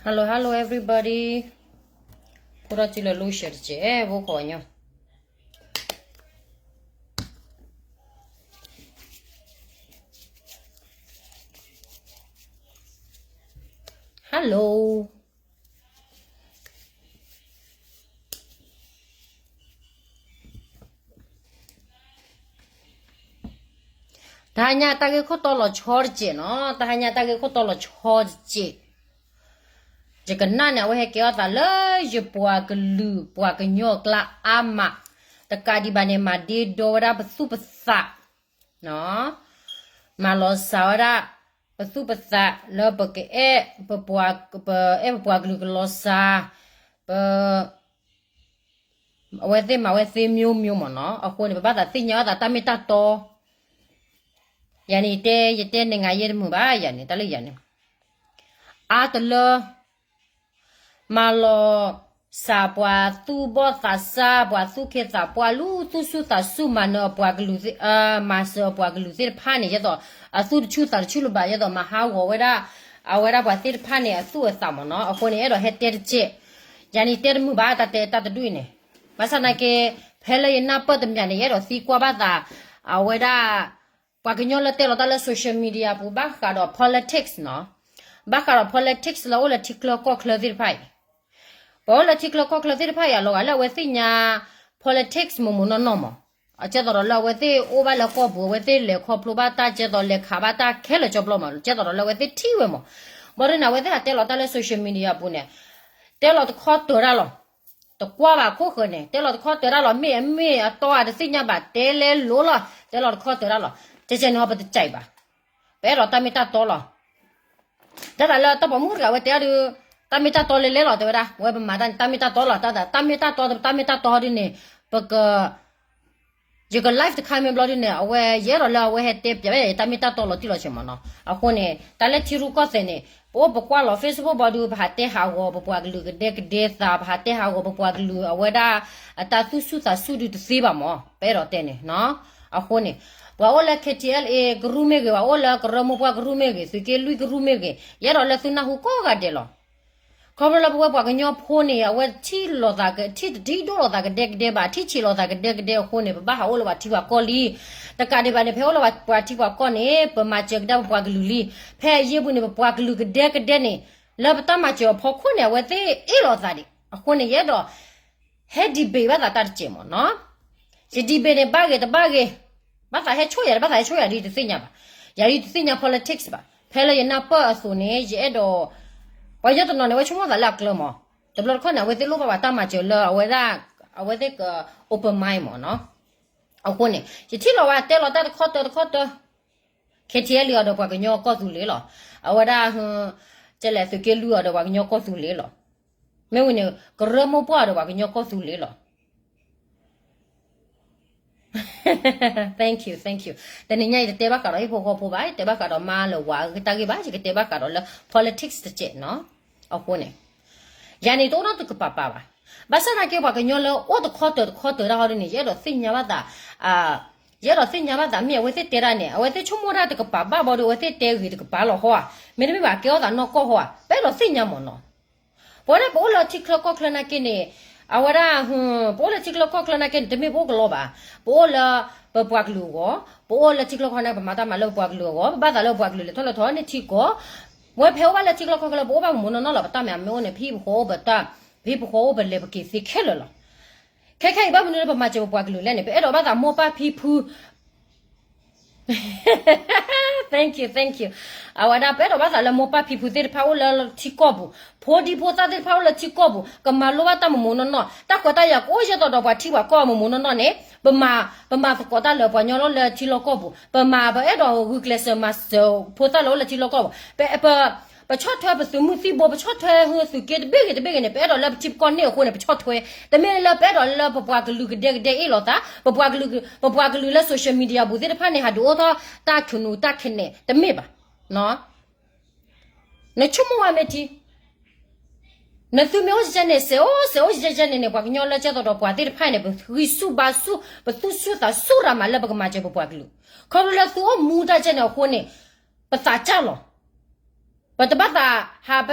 Hello, hello everybody. ဖိထီၣ်စုလၢ လူရှယ် တစဲး ဖိခိးညီ Hello. တဟါညါတၢ်ဂ့ၢ်ခိၣ်တီလီၤဆီတစဲးနီၤ, တဟါညါတၢ်ဂ့ၢ်ခိၣ်တီလီၤဆီတစဲး, ယကနၣ်န့ၣ် အဝဲဟဲကဲထီၣ်သးလၢယပှၤကလုာ်ပှၤကညီအကျါအါမး, တကးဒံးဘၣ်န့ၣ် မၤဒ့ဒီဝဲဒၣ်ပသူၣ်ပသး မၤလီၤစှၤဝဲဒၣ် ပသူၣ်ပသးလၢပကအဲၣ် ပအဲၣ်ပပှၤကလုာ်ကလီၤစှၤ, ပ အဝဲသ့ၣ်မၤဝဲသ့မျိုးမျိုးမ့ၢ်နီၤ, အဃိန့ၣ် ပဘၣ်သးသ့ၣ်ညါအသးတၢ်မ့ၢ်တၢ်တီ, ယၤန့ၣ်တဲ ယတဲနငါယဲတမုာ်ဘၣ်, ယၤန့ၣ် တၢ်လၢယၤန့ၣ် အါတလၢ မၤလီၤစှၤပှၤသူၣ်ဘီၣ်သးစၢ် ပှၤသူၣ်ခ့သးပှၢ် လူသူၣ်ဆူၣ်သးဆူၣ် မၤနၢၤအပှၤကလုာ်သ့ၣ် မၤစၢၤအပှၤကလုာ်သ့ၣ်တဖၣ်န့ၣ် ယဲသိး အသူၣ်တဆူၣ်သးတဆူၣ်လၢၤဘၣ်, ယဲသိးမၤဟးဂီၤဝဲဒၣ် အဝဲဒၣ်ပှၤသ့ၣ်တဖၣ်န့ၣ် အသူၣ်အသးမ့ၢ်နီၤ, အဃိန့ၣ် အဲၣ်ဒိးဟဲတဲတစဲး, ယၤန့ၣ်တဲတမုာ်ဘၣ် တၢ်တဲတၢ်တဒူၣ်အံၤန့ၣ်, ဘၣ်ဆၣ်နာ်က့ ဖဲလၢယနၢ်ပၢၢ်တမံၤန့ၣ် ယအဲၣ်ဒိးသံကွၢ်ဘၣ်သး အဝဲဒၣ် ပှၤကညီလၢတဲလီၤတၢ်လၢ social media ပူၤ ဘၣ်ဃးဒီး politics နီၤ, ဘၣ်ဃးဒီး politics လၢအိၣ်လၢထံချၢကီၢ်ချၢသ့ၣ်တဖၣ်အံၤ, ပှၤအိၣ်လၢထံချၢကီၢ်ချၢသ့ၣ်တဖၣ်အံၤ အလီၤဂာ်လၢအဝဲသ့ၣ်ညါ politics မ့ၢ်မ့ၢ်နီၢ်နီၢ်မး, အကဲသိးဒီးလၢအဝဲသ့ၣ်အိၣ်ဘၣ်လၢကီၢ်ပူၤ အဝဲသ့ၣ်လဲၤခီဖျိဘၣ်တၢ် ကဲသိးလဲၤခးဘၣ်တၢ်ခဲလၢာ်ကၠီဘျီမး, ကဲသိးဒီးလၢအဝဲသ့ၣ်ထံၣ်ဝဲမး, ဘၣ်ဒီးန့ၣ် အဝဲသ့ၣ်ဟးတဲလီၤတၢ်လၢ social media ပူၤန့ၣ် တဲလီၤတခီတၢၤတၢ်လီၤ, တကွၢ်ဘၣ်ခိၣ်ဃၢၤန့ၣ် တဲလီၤတခီတၢၤတၢ်လီၤ, မ့ၢ်အမ့ၢ်အတီဧါတသ့ၣ်ညါဘၣ်, တဲလဲလိၤလီၤ, တဲလီၤတခီတၢၤတၢ်လီၤ, ကဲကဲန့ၣ်ဟီပတကးဘၣ်, ပအဲၣ်ဒိးတၢ်မ့ၢ်တၢ်တီလီၤ, တၢ်သးလၢတၢ်ပိာ်မုၣ်တဂၤဝဲတဲအီၤဒုး တၢ်မ့ၢ်တၢ်တီလဲၤလဲလီၤ တဲဝဲဒၣ်, ဝဲပမၤတၢ်န့ၣ် တၢ်မ့ၢ်တၢ်တီလီၤ, တၢ်မ့ၢ်တၢ်တီ တၢ်မ့ၢ်တၢ်တီဒ်န့ၣ် ပက ယက live တခါမ့ၢ်ဘျီဒ်န့ၣ် အဝဲ ယအဲၣ်ဒိးလၢအဝဲဟဲတဲပျးဝဲယတၢ်မ့ၢ်တၢ်တီလီၤတံၢ်လီၤဆဲးမးနီၤ, အဃိန့ၣ် တၢ်လၢထံရူၢ်ကီၢ်သဲးန့ၣ် ပအိၣ်ပကွၢ်လီၤ Facebook ဘီဒုး ပဟးတဲဟးဂီၤပပှၤကလုာ်ကဒဲကဒဲသး ပဟးတဲဟးဂီၤပပှၤကလုာ်အဝဲဒၣ် အတၢ်သူၣ်ဆူၣ်သးဆူၣ်ဒုးတသ့ဘၣ်မး ပအဲၣ်ဒိးတဲန့ၣ်နီၤ, အဃိန့ၣ် ပှၤအိၣ်လၢ K T L A ကရူၢ်မ့ၢ်ဂ့ၤ ပှၤအိၣ်လၢကရၢမိၢ်ပှၢ်ကရူၢ်မ့ၢ်ဂ့ၤ သုးက့လွံၢ်ကရူၢ်မ့ၢ်ဂ့ၤ ယအဲၣ်ဒိးလၢသုနၢ်ဟူကိးဂၤဒဲးလီၤ ခီဖျိလၢပဝဲပှၤကညီဖိန့ၣ် အဝဲထံၣ်လိာ်သး ထံၣ်တထံၣ်ဒိၣ်လိာ်သးကဒဲကဒဲဘၣ် ထံၣ်ဆံးလိာ်သးကဒဲကဒဲအဃိန့ၣ် ပဘၣ်ဟးအိၣ်လၢပှၤထံပှၤကီၢ်လံ, တကးဒံးဘၣ်န့ၣ် ဖဲအိၣ်လၢပှၤထံပှၤကီၢ်န့ၣ် ပမၤစၢၤကဒါပပှၤကလုာ်လံ, ဖဲအယ့ၢ်ပူၤန့ၣ် ပပှၤကလုာ်ကဒဲကဒဲန့ၣ် လၢပတၢ်မၤစၢၤအဖီခိၣ်န့ၣ် အဝဲသ့ၣ်အ့ၣ်လိာ်သးဒံး အဃိန့ၣ် ယအဲၣ်ဒိး ဟဲ debate ဘၣ်သးတၢ်တစဲးမးနီၤ, ယ debate န့ၣ် ဘၣ်ဂ့ၤတဘၣ်ဂ့ၤ, ဘၣ်သးဟဲဆိၣ်ယၤ ဘၣ်သးဟဲဆိၣ်ယၤဒ်တသ့ၣ်ညါဘၣ်, ယၤဒ်တသ့ၣ်ညါ politics ဘၣ်, ဖဲလၢယနၢ်ပၢၢ်အသိးန့ၣ် ယအဲၣ်ဒိး ပှၤယီတနီၤန့ၣ် ဝဲဆိကမိၣ်သးလၢအကျၢၤမး, တဘျီတခီၣ်န့ၣ် အဝဲသ့ၣ်လိၣ်ဘၣ်ပှၤတၢ်မၤစၢၤလၢအဝဲဒၣ် အဝဲသ့ၣ်က open mind မးနီၤ, အဃိန့ၣ် ယထံၣ်လီၤဝဲတဲလီၤတၢ်တခီတၢၤတခီတၢၤ K T L A အီၤဒီးပှၤကညီကီၢ်သူလ့ၤလီၤ, အဝဲဒၣ် ကလဲၤသုးက့လွံၢ်အီၤဒီးပှၤကညီကီၢ်သူလ့ၤလီၤ, မ့ၢ်ဝံၤန့ၣ် ကရၢမိၢ်ပှၢ်အီၤဒီးပှၤကညီကီၢ်သူလ့ၤလီၤ Thank you, thank you. တနံၤညါအံၤ ယတတဲဘၣ်ဃးဒီးဟံၣ်ဖိဃီဖိဘၣ်, ယတဲဘၣ်ဃးဒီးမါလၢၤဝၤအဂ့ၢ်တၢ်ဂ့ၢ်ဘၣ်, ယကတဲဘၣ်ဃးဒီးလၢ politics တစဲးနီၤ. အဃိန့ၣ် ယၤန့ၣ်တအိၣ်နီတကပၤပၤဘၣ်. ဘၣ်ဆၣ်သနာ်က့ ပှၤကညီလၢအိၣ်တခီတၢၤတခီတၢၤတၢ်ဟီဒ်န့ၣ် ယအဲၣ်ဒိးသ့ၣ်ညါဘၣ်သး, ယအဲၣ်ဒိးသ့ၣ်ညါဘၣ်သး မ့ၢ်အဝဲသ့ၣ်တဲတၢ်န့ၣ် အဝဲသ့ၣ်ဆိကမိၣ်တၢ်တကပၤဘၣ်ဘၣ်ဒီး အဝဲသ့ၣ်တဲဂ့ၤတကပၤလီၤဟီဧါ, မ့တမ့ၢ်ဘၣ်ကဲထီၣ်သးနီၢ်ကီၢ်ဟီဧါ, ပအဲၣ်ဒိးသ့ၣ်ညါမးနီၤ. ပဝဲဒၣ်ပအိၣ်လၢထံချၢကီၢ်ချၢနာ်က့န့ၣ်, အဝဲဒၣ်, ပအိၣ်လၢထံချၢကီၢ်ချၢနာ်က့န့ၣ် တမ့ၢ်ပအိၣ်ကလီဘၣ်. ပအိၣ်လၢပပှၤကလုာ်အဂီၢ်, ပအိၣ်လၢထံချၢကီၢ်ချၢနာ်က့ ပမၤတၢ်မၤလၢပပှၤကလုာ်အဂီၢ်, ပဘၣ်သးလၢပပှၤကလုာ်လဲၤထီၣ်လဲၤထီန့ၣ်ထံကီၢ်. ဝဲဖဲအိၣ်ဘၣ်လၢထံချၢကီၢ်ချၢလၢ ပအိၣ်ဘၣ်မုၢ်မုၢ်နီၢ်နီၢ်လီၤ ပတၢ်မၤမ့ၢ်အိၣ်န့ၣ် ပဟံၣ်ပဃီအိၣ်ပတၢ်, ပဟံၣ်ပဃီအိၣ်ပလဲၤပက့ၤသ့ခဲလၢာ်လီၤ. ခဲခဲအံၤဘၣ်မနုၤလၢပမၤစၢၤပပှၤကလုာ်လဲၣ်န့ၣ် ပအဲၣ်ဒိးဘၣ်သးမိၢ်ပၢ်ဖံဖု Thank you, thank you. အဝဲဒၣ်ပအဲၣ်ဒိးဘၣ်သးလၢမိၢ်ပၢ်ဖံဖုသ့ၣ်တဖၣ်အိၣ်လၢထံကီၢ်ပူၤ, ဖိဒံဖိသၣ်သ့ၣ်တဖၣ်အိၣ်လၢထံကီၢ်ပူၤ ကမၤလိဘၣ်တၢ်မုၢ်မုၢ်နီၢ်နီၢ်, တၢ်ခွဲးတၢ်ယာ်ကအိၣ်ယဲသိးဒီးပှၤထံပှၤကီၢ်မုၢ်မုၢ်နီၢ်နီၢ်န့ၣ်, ပမၤ, ပမၤသကိးတၢ်လၢပှၤကညီလၢထံလီၢ်ကီၢ်ပူၤ, ပမၤပအဲၣ်ဒိးဂုာ်ကျဲးစၢးမၤစၢၤဖိသၣ်လၢအိၣ်လၢထံလီၢ်ကီၢ်ပူၤ, ပ, ပဆီၣ်ထွဲပသုးမုၢ်သံၣ်ဘိ, ပဆီၣ်ထွဲသုးက့တဘ့ၣ်ဂ့ၤတဘ့ၣ်ဂ့ၤန့ၣ် ပအဲၣ်ဒိးလၢပထံပကီၢ်န့ၢ်အဃိန့ၣ် ပဆီၣ်ထွဲ, တမ့ၢ်လၢပအဲၣ်ဒိးလၢပပှၤကလုာ်ကဒဲကဒဲအ့ၣ်လိာ်သး, ပပှၤကလုာ်, ပပှၤကလုာ်လၢ social media ပူၤသ့ၣ်တဖၣ်န့ၣ် ဟးဒုးအိၣ်ထီၣ်တၢ်ခူၣ်နူာ်တၢ်ခနဲၣ် တမ့ၢ်ဘၣ်. နဆိကမိၣ်ဝဲမ့ၢ်ထံ နသုမ့ၢ်အိၣ်ကဲကဲန့ၣ် စဲးအိၣ်စဲးအိၣ်ကဲကဲန့ၣ်န့ၣ် ပှၤကညီလၢကဲသိးဒီးပှၤသ့ၣ်တဖၣ်န့ၣ် ပဂံၢ်ဆူၣ်ဘါဆူၣ် ပသူၣ်ဆူၣ်သးဆူၣ်ရၤမးလၢပကမၤစၢၤပပှၤကလုာ်, ခီဖျိလၢသုအိၣ်မူတၢ်ကဲန့ၣ်အဃိန့ၣ် ပသးစၢ်လီၤ. ပတဘၣ်သးဟး, ပ,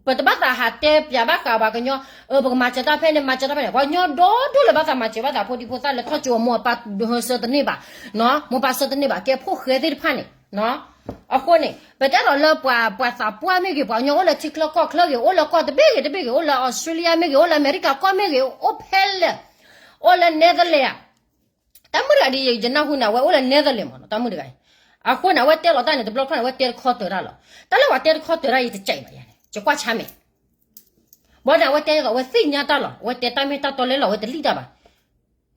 ပတဘၣ်သးဟးတဲပၠးဘၣ်ဃးပှၤကညီ, အၢ ပကမၤစၢၤတၢ်ဖဲန့ၣ် မၤစၢၤတၢ်ဖဲန့ၣ်, ပှၤကညီဒီဒိၣ်လၢၤဘၣ်သးမၤစၢၤဘၣ်သးဖိဒံဖိသၣ်လၢထီၣ်ကၠိအမိၢ်အပၢ်ဆၢတန့ၢ်ဘၣ်, မိၢ်ပၢ်ဆၢတန့ၢ်ဘၣ် ကဲဖိၣ်ဃဲသ့ၣ်တဖၣ်န့ၣ်, အဃိန့ၣ် ပတဲဒီးလၢပှၤ ပှၤသးပှၢ်မ့ၢ်ဂ့ၤ, ပှၤကညီအိၣ်လၢထံချၢကီၢ်ချၢဂ့ၤ, အိၣ်လၢကီၢ်တဘ့ၣ်ဂ့ၤတဘ့ၣ်ဂ့ၤ, အိၣ်လၢအီစထြ့လယါမ့ၢ်ဂ့ၤ, အိၣ်လၢအမဲရကၤကီၢ်မ့ၢ်ဂ့ၤ, အိၣ်ဖဲလဲၣ်, အိၣ်လၢ Netherlands ဧါ, တၢ်မုၣ်တဂၤဒ်ယနၢ်ဟူန့ၣ် အဝဲအိၣ်လၢ Netherlands မ့ၢ်နီၤ, တၢ်မုၣ်တဂၤအံၤ. အဃိန့ၣ် အဝဲတဲလီၤတၢ်န့ၣ် တဘျီခီန့ၣ် အဝဲတဲတခီတၢၤတၢ်လီၤ. တၢ်လၢပှၤတဲတခီတၢၤတၢ်အံၤ ယတကးဘၣ်ယၤန့ၣ် ယကွၢ်ဆါမဲာ်. ဘၣ်န့ၣ် အဝဲတဲသိး အဝဲသ့ၣ်ညါတၢ်လီၤ, အဝဲတဲတၢ်မ့ၢ်တၢ်တီလဲလီၤ, အဝဲတလံၣ်တၢ်ဘၣ်.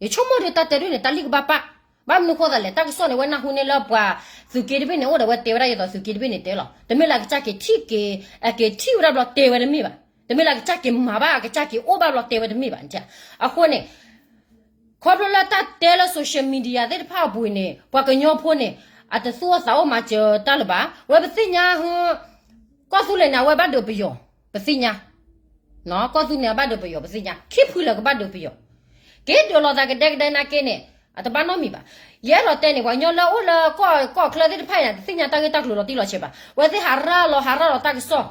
ယဆိကမိၣ်ဒီးတၢ်တဲဒ်န့ၣ် တၢ်လံၣ်ကဘၣ်ပၣ်. ဘၣ်မနုၤဃိသးလဲၣ်, တၢ်ကစီၣ်န့ၣ် အဝဲနၢ်ဟူန့ၢ်လၢပှၤသုးက့တဘ့ၣ်န့ၣ် အိၣ်ဒီးအဝဲတဲဝဲဒၣ်ဒ်သိးသုးက့တဘ့ၣ်န့ၣ်တဲလီၤ. တမ့ၢ်လၢအကစၢ်က့ၤထံၣ်က့ၤ, အက့ၤထံၣ်ဝဲဒၣ်ဘျီတဲဝဲတမ့ၢ်ဘၣ်. တမ့ၢ်လၢအကစၢ်က့ၤမၤဘၣ်, အကစၢ်က့ၤအိၣ်ဘၣ်ဘျီတဲဝဲတမ့ၢ်ဘၣ်. အဃိန့ၣ် ခီဖျိလၢတၢ်တဲလၢ social media သ့ၣ်တဖၣ်အပူၤန့ၣ် ပှၤကညီဖိန့ၣ် အတသူၣ်အိၣ်သးအိၣ်မၤစၢၤတၢ်လၢၤဘၣ်. ဝဲပသ့ၣ်ညါဟ ကီၢ်သူလ့ၤန့ၣ် အဝဲဘၣ်ဒုးပယီၤ, ပသ့ၣ်ညါ. ကီၢ်သူန့ၣ် အဘၣ်ဒုးပယီၤ ပသ့ၣ်ညါ, ခံဖုလၢကဘၣ်ဒုးပယီၤ. က့ၤဒုးလိာ်သးကဒဲကဒဲနာ်က့န့ၣ် အတဘၣ်နီတမံၤဘၣ်. ယအဲၣ်ဒိးတဲန့ၣ် ပှၤကညီလၢအိၣ်လၢကီၢ်ချၢသ့ၣ်တဖၣ်အံၤန့ၣ် တသ့ၣ်ညါတၢ်ဂ့ၢ်တၢ်ကျိၤလီၤတံၢ်လီၤဆဲးဘၣ်. အဝဲသ့ၣ်ဟးရၤလီၤ ဟးရၤလီၤတၢ်ကစီၣ်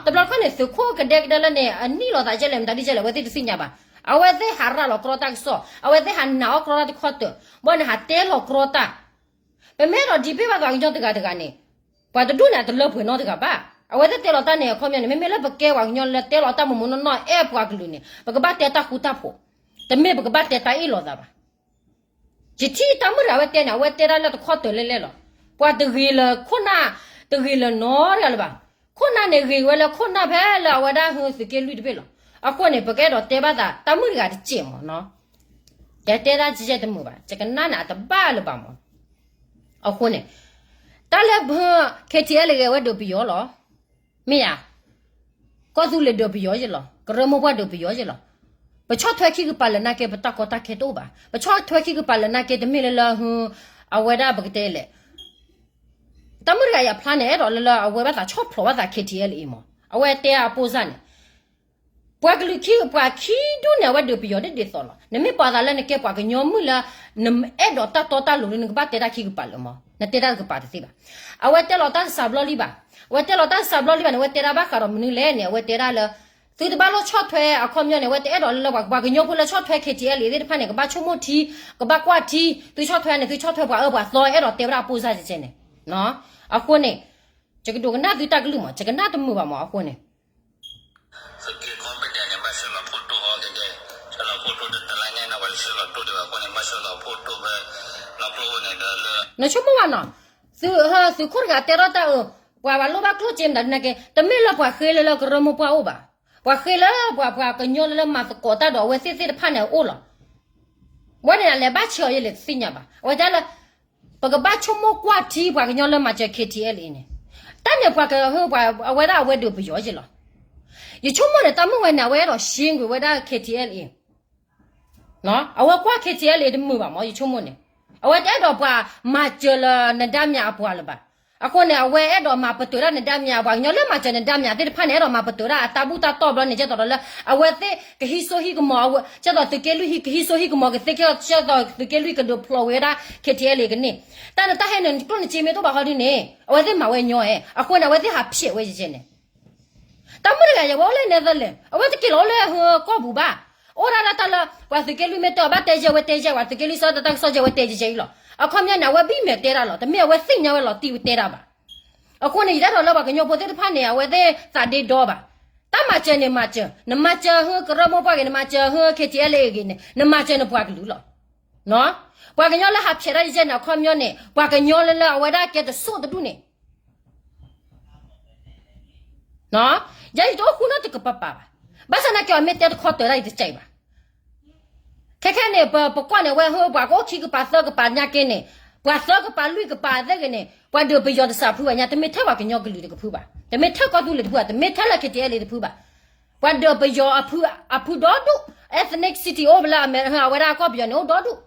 တဘျီတခီန့ၣ် သုးခိၣ်ကဒဲကဒဲလၢန့ၣ် အနံၣ်လိာ်သးကဲလဲၣ် မတၤဒ်ကဲလဲၣ် အဝဲသ့ၣ်တသ့ၣ်ညါဘၣ်. အဝဲသ့ၣ်ဟးရၤလီၤကြီတၢ်ကစီၣ်, အဝဲသ့ၣ်ဟးနာ်အီၣ်ကြီတၢ်တခီတၢၤ, ဘၣ်န့ၣ်ဟးတဲလီၤကြီတၢ်. ပမ့ၢ်အဲၣ်ဒိးဒံးဘ့ၣ်ဘၣ်သးပှၤကညီတဂၤတဂၤန့ၣ် ပှၤတဒူၣ်န့ၣ် အတလၢပှဲၤနီတဂၤဘၣ်. အဝဲသ့ၣ်တဲလီၤတၢ်န့ၣ် အခီပညီန့ၣ် မ့မ့ၢ်လၢပကဲပှၤကညီလၢတဲလီၤတၢ်မိၢ်မိၢ်နီၢ်နီၢ် အဲၣ်ပှၤကလုာ်န့ၣ် ပကဘၣ်တဲတၢ်ဃူတၢ်ဖိး, တမ့ၢ်ပကဘၣ်တဲတၢ်အ့ၣ်လိာ်သးဘၣ်. ယထံၣ်တၢ်မုၣ်တဂၤအဝဲတဲန့ၣ် အဝဲတဲဒၣ်လၢတခီတၢၤလဲၣ်လဲၣ်လီၤ. ပှၤတဂ့ၤလၢၤခိၣ်နၢ်, တဂ့ၤလၢၤနီတဂၤလၢၤဘၣ်. ခိၣ်နၢ်န့ၣ်ဂ့ၤဝဲလၢခိၣ်နၢ်ဖဲလၢအဝဲဒၣ်ဟ သုးက့လွံၢ်တဘ့ၣ်လီၤ. အဃိန့ၣ် ပကအဲၣ်ဒိးတဲဘၣ်သးတၢ်မုၣ်တဂၤတစဲးမ့ၢ်နီၤ. ယတဲဒၣ်ကဲတမုာ်ဘၣ်, ယကနၣ်န့ၣ် အတဘၣ်လၢၤဘၣ်မ့ၢ်. အဃိန့ၣ် တၢ်လၢ KTLA ဂ့ၤ အဝဲဒုးပယီၤလီၤ. မ့ၢ်ဧါ. ကီၢ်သူလ့ၤဒုးပယီၤယ့ၣ်လီၤ, ကရၢမိၢ်ပှၢ်ဒုးပယီၤယ့ၣ်လီၤ. ပဆီၣ်ထွဲခံကပၤလၢာ်နာ်က့ ပတၢ်ကီတၢ်ခဲတအိၣ်ဘၣ်. ပဆီၣ်ထွဲခံကပၤလၢာ်နာ်က့ တမ့ၢ်လၢလၢဟ အဝဲဒၣ်ပကတဲလဲၣ်. တၢ်မုၣ်တဂၤအံၤအဖျါန့ၣ် အဲၣ်ဒိးလၢလၢအဝဲဘၣ်သးဆီၣ်ဖျိးဘၣ်သး KTLA အံၤမ့ၢ်. အဝဲတဲအပိၢ်စၢ်န့ၣ် ပှၤကလုာ်ခံ ပှၤခံဒူၣ်န့ၣ် အဝဲဒုးပယီၤဒ်ဒ်သိးလီၤ. နမ့ၢ်ပှၤသးလၢနကဲပှၤကညီမုၣ်လၢ နအဲၣ်ဒိးတၢ်တီတၢ်လိၤလၢ နကဘၣ်တဲတၢ်ခံကပၤလၢာ်မ့ၢ်, နတဲတၢ်တကပၤတသ့ဘၣ်. အဝဲတဲလီၤတၢ်တစှၤဘျီလံဘၣ်. အဝဲတဲလီၤတၢ်တစှၤဘျီလံဘၣ်န့ၣ် အဝဲတဲဒၣ်ဘၣ်ဃးဒီးမနုၤလဲၣ်န့ၣ် အဝဲတဲဒၣ်လၢ သုတဘၣ်လိၣ်ဆီၣ်ထွဲအခီပညီန့ၣ် အဝဲတအဲၣ်ဒိးလၢလၢပှၤ ပှၤကညီဖိလၢဆီၣ်ထွဲ KTLA သ့ၣ်တဖၣ်န့ၣ် ကဘၣ်ဆိကမိၣ်ထံ, ကဘၣ်ကွၢ်ထံ, သုဆီၣ်ထွဲန့ၣ် သုဆီၣ်ထွဲပှၤအၢပှၤသီ အဲၣ်ဒိးတဲဝဲဒၣ်အပိၢ်စၢ်ကဲန့ၣ်. အဃိန့ၣ် ယကဒိကနၣ်သုတၢ်ကလုၢ်မ့ၢ် ယကနၣ်တမုာ်ဘၣ်မ့ၢ်အဃိန့ၣ် သုးက့ကိးဘ့ၣ်ဒဲးန့ၣ် ဘၣ်ဆှၢလီၤဖိတိၣ်အီၤကဒဲး, ဆှၢလီၤဖိတိၣ်တတလါညါန့ၣ် ပှၤတဆှၢလီၤတိၣ်ဒံးဘၣ်အဃိန့ၣ် ဘၣ်ဆှၢလီၤဖိတိၣ်ဖဲ လီၤကျိအိၣ်န့ၣ်ဒီးလၢ နဆိကမိၣ်ဘၣ်နီၤ, သုး သုးခိၣ်တဂၤတဲထီၣ်တၢ်အၢ, ပှၤဘၣ်လိၣ်ဘၣ်ကျိၣ်စ့မတၤဒ်န့ၣ်က့, တမ့ၢ်လၢပှၤဃ့လၢလၢကရၢမိၢ်ပှၢ်အိၣ်ဘၣ်, ပှၤဃ့လၢပှၤ ပှၤကညီလၢလၢမၤသကိးတၢ်ဒီးအဝဲသ့ၣ်သ့ၣ်တဖၣ်န့ၣ်အအိၣ်လီၤ. ဝဲန့ၣ်အလဲၤဘၣ်ဆၢအီၤယလဲၤတသ့ၣ်ညါဘၣ်. အဝဲဒၣ်လၢ ပကဘၣ်ဆိကမိၣ်ကွၢ်ထံပှၤကညီလၢမၤစၢၤ KTLA န့ၣ်, တၢ်န့ၣ်ပှၤကဟၢပှၤ အဝဲဒၣ်အဝဲဒုးပယီၤယ့ၣ်လီၤ. ယဆိကမိၣ်န့ၣ် တၢ်မုၢ်ဝဲန့ၣ် အဝဲအဲၣ်ဒိးရှ့ကွံာ်ဝဲဒၣ် KTLA အဝဲကွၢ် KTLA တမုာ်ဘၣ်မ့ၢ် ယဆိကမိၣ်န့ၣ်, အဝဲတအဲၣ်ဒိးပှၤမၤစၢၤလၢနဒါမၠးအပှၤလၢၤဘၣ်. အဃိန့ၣ် အဝဲအဲၣ်ဒိးမၤပတုာ်တၢ်နဒါမၠး ပှၤကညီလၢမၤစၢၤနဒါမၠးသ့ၣ်တဖၣ်န့ၣ် အဲၣ်ဒိးမၤပတုာ်တၢ်အတၢ်ဘူၣ်တၢ်တီၢ်ဘျီန့ၣ် ကဲသိးဒီးလၢ အဝဲသ့ၣ်ကဟံးစိဟံးကမီၤ, ကဲသိးသုးက့လွံၢ်ဟံး ကဟံးစိဟံးကမီၤကသ့ ကဲသိးသုးက့လွံၢ်ကဒုးဖျိးဝဲဒၣ် KTLA ကန့ၢ် တၢ်နတၢ်ဟဲနုာ်ကျိၣ်နစ့မ့ၢ်တအိၣ်ဘၣ်ဟီဒ်န့ၣ် အဝဲသ့ၣ်မၤဝဲညီဧါ. အဃိန့ၣ် အဝဲသ့ၣ်ဟးဖျဲးဝဲယဲန့ၣ် တၢ်မုၣ်တဂၤယဲ အဝဲအိၣ်လၢ Netherlands အဝဲတက့ၤလီၤအိၣ်လၢဟၢကီၢ်ပူၤဘၣ်. အိၣ်ဒၣ်လၢတၢ်လၢ ပှၤသုးက့လွံၢ်မ့ၢ်တဲအီၤဘၣ်တဲယဲ အဝဲတဲယဲ, ပှၤသုးက့လွံၢ်စီတၢ်ကစီၣ်ယဲ အဝဲတဲယဲအံၤလီၤ. အခီပညီန့ၣ် အဝဲဘၣ်မဲာ်တဲတၢ်လီၤ. တမ့ၢ်အဝဲသ့ၣ်ညါဝဲလီၤတံၢ်ဝဲတဲတၢ်ဘၣ်. အဃိန့ၣ် ယတအဲၣ်ဒိးလၢပှၤကညီဖိသ့ၣ်တဖၣ်န့ၣ် အဝဲသ့ၣ်သးဒ့ဒီဘၣ်. တၢ်မၤစၢၤန့ၣ်မၤစၢၤ, နမၤစၢၤဟၢကရၢမိၢ်ပှၢ်ဂ့ၤ, နမၤစၢၤဟၢ KTLA ဂ့ၤန့ၣ် နမၤစၢၤနပှၤကလုာ်လီၤ. ပှၤကညီလၢဟးဖျဲးတၢ်ယဲန့ၣ် အခီပညီန့ၣ် ပှၤကညီလၢလၢအဝဲဒၣ်ကဲတစိၢ်တဒူၣ်န့ၣ် ယဲယတအိၣ်ဃူနီတကပၤပၤဘၣ်. ဘၣ်ဆၣ်သနာ်က့ အမ့ၢ်တဲတခီတၢၤတၢ် ယတကးအံၤဘၣ်. ခဲခဲန့ၣ် ပ ပကွၢ်န့ၣ် အဝဲဟၢပှၤကအိၣ်ခံကပၤသၢကပၤညါက့န့ၣ်, ပှၤသၢကပၤလွံၢ်ကပၤသ့ၣ်ဂ့ၤန့ၣ် ပှၤဒုးပယီၤတစှၤဖုဘၣ်ညါ, တမ့ၢ်ထဲပှၤကညီကလုာ်တကဖုဘၣ်, တမ့ၢ်ထဲကီၢ်သူလ့ၤတဖုဘၣ်, တမ့ၢ်ထဲလၢ KTLA တဖုဘၣ်. ပှၤဒုးပယီၤအဖု, အဖုဒီဒူၣ်, ethnicity အိၣ်လၢအမဲရကၤ အဝဲဒၣ်ကီၢ်ပယီၤန့ၣ် အိၣ်ဒီဒူၣ်.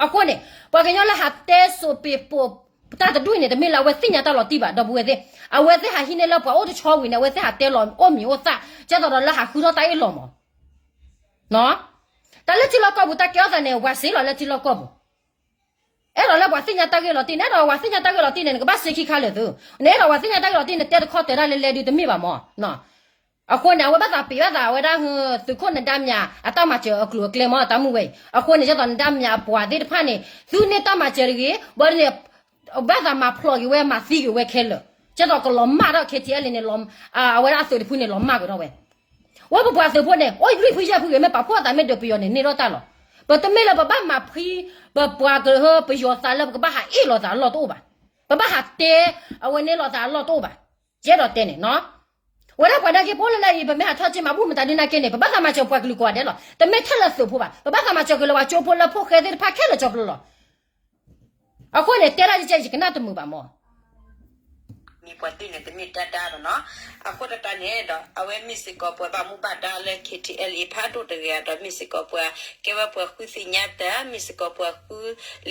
အဃိန့ၣ် ပှၤကညီလၢဟးတဲစိးပ့ၤပိာ်တၢ်တဒူၣ်အံၤန့ၣ် တမ့ၢ်လၢအဝဲသ့ၣ်ညါတၢ်လီၤတံၢ်ဘၣ်, ဒီပုၢ်ဝဲၢ်သ့ၣ်, အဝဲသ့ၣ်ဟးဟံးန့ၢ်လၢပှၤအိၣ်တဆီဝံၤန့ၣ် အဝဲသ့ၣ်ဟးတဲလီၤအိၣ်မံၤအိၣ်သၣ် ကဲသိးဒီးလၢဟးဃုထီၣ်တၢ်အ့ၣ်လိာ်မး တၢ်လၢထံလီၢ်ကီၢ်ပူၤ တၢ်ကဲထီၣ်သးန့ၣ် ပှၤစ့လီၤလၢထံလီၢ်ကီၢ်ပူၤ, အဲၣ်ဒိးလၢပှၤသ့ၣ်ညါတၢ်ဂ့ၢ်လီၤတံၢ်, နအဲၣ်ဒိးပှၤသ့ၣ်ညါတၢ်ဂ့ၢ်လီၤတံၢ်န့ၣ် နကဘၣ်စ့ခံခါလၢာ်သု, နအဲၣ်ဒိးပှၤသ့ၣ်ညါတၢ်ဂ့ၢ်လီၤတံၢ် နတဲတခီတၢၤတၢ်လဲၤလဲၤဒုးတမ့ၢ်ဘၣ်မး. အဃိန့ၣ် အဝဲဘၣ်သးပ့ၤဘၣ်သးဝဲဒၣ် သုးခိၣ်နဒါမၠးအတၢ်မၤစၢၤအကျိၤအကျဲမ့ၢ်တၢ်မုၢ်ဝဲအံၤ. အဃိန့ၣ် ဒ်သိးနဒါမၠးအပှၤသ့ၣ်တဖၣ်န့ၣ် သုန့ၢ်တၢ်မၤစၢၤတဂ့ၤ ဘၣ်န့ၣ် ဘၣ်သးမၤဖျိးက့ၤဝဲ မၤသံက့ၤဝဲခဲလၢာ် ဒ်သိးကလီၤမၢ်ထီၣ် KTLA န့ၣ် အဝဲဒၣ်အသုးတဖုန့ၣ် လီၤမၢ်က့ၤထီၣ်ဝဲ. ဝဲပပှၤသုးဖိန့ၣ် အိၣ်လွံၢ်ဖုယဲၢ်ဖုဂ့ၤ မ့ၢ်ပာ်ဖှိၣ်အသးမ့ၢ်ဒုးပယီၤန့ၣ် န့ၢ်ထီၣ်တၢ်လီၤ. ပတမ့ၢ်လၢပဘၣ်မၤဖှံ ပပှၤကဟၢ ပယီၤသးလၢပကဘၣ်ဟးအ့ၣ်လိာ်သးအလီၢ်တအိၣ်ဘၣ်. ပဘၣ်ဟးတဲ အဝဲန့ၢ်လိာ်သးအလီၢ်တအိၣ်ဘၣ်. ယအဲၣ်ဒိးတဲန့ၣ်နီၤ ဝဲဒၣ်ပှၤနာ်က့ ပအိၣ်လၢဒၣ်အံၤ ပမ့ၢ်ဟးထီၣ်က့ၤမၤဘူၣ်မတၤဒုးနာ်က့န့ၣ် ပဘၣ်သးမၤစၢၤပှၤကလုာ်ကိးဂၤဒဲးလီၤ. တမ့ၢ်ထဲလၢသုးဖိဘၣ် ပဘၣ်သးမၤစၢၤက့ၤလၢပှၤကၠိဖိလၢဖိၣ်ဃဲသ့ၣ်တဖၣ်ခဲလၢာ်ကၠီဖျိလီၤ. အဃိန့ၣ် တဲဒၣ်ကဲ ယကနၣ်တမုာ်ဘၣ်မၢ် မ့ၢ်ပှၤသ့ၣ်န့ၣ် တမ့ၢ်တၢ်ဒါဒီးနီၤ. အဃိသတးန့ၣ်ဒီး အဝဲမ့ၢ်စ့ၢ်ကီးပှၤဘၣ်မူဘၣ်ဒါလၢ KTLA ဖးဒိၣ်တဂ့ၤဒီး မ့ၢ်စ့ၢ်ကီးပှၤ ကဲဝဲပှၤဃုသ့ၣ်ညါတၢ် မ့ၢ်စ့ၢ်ကီးပှၤဃု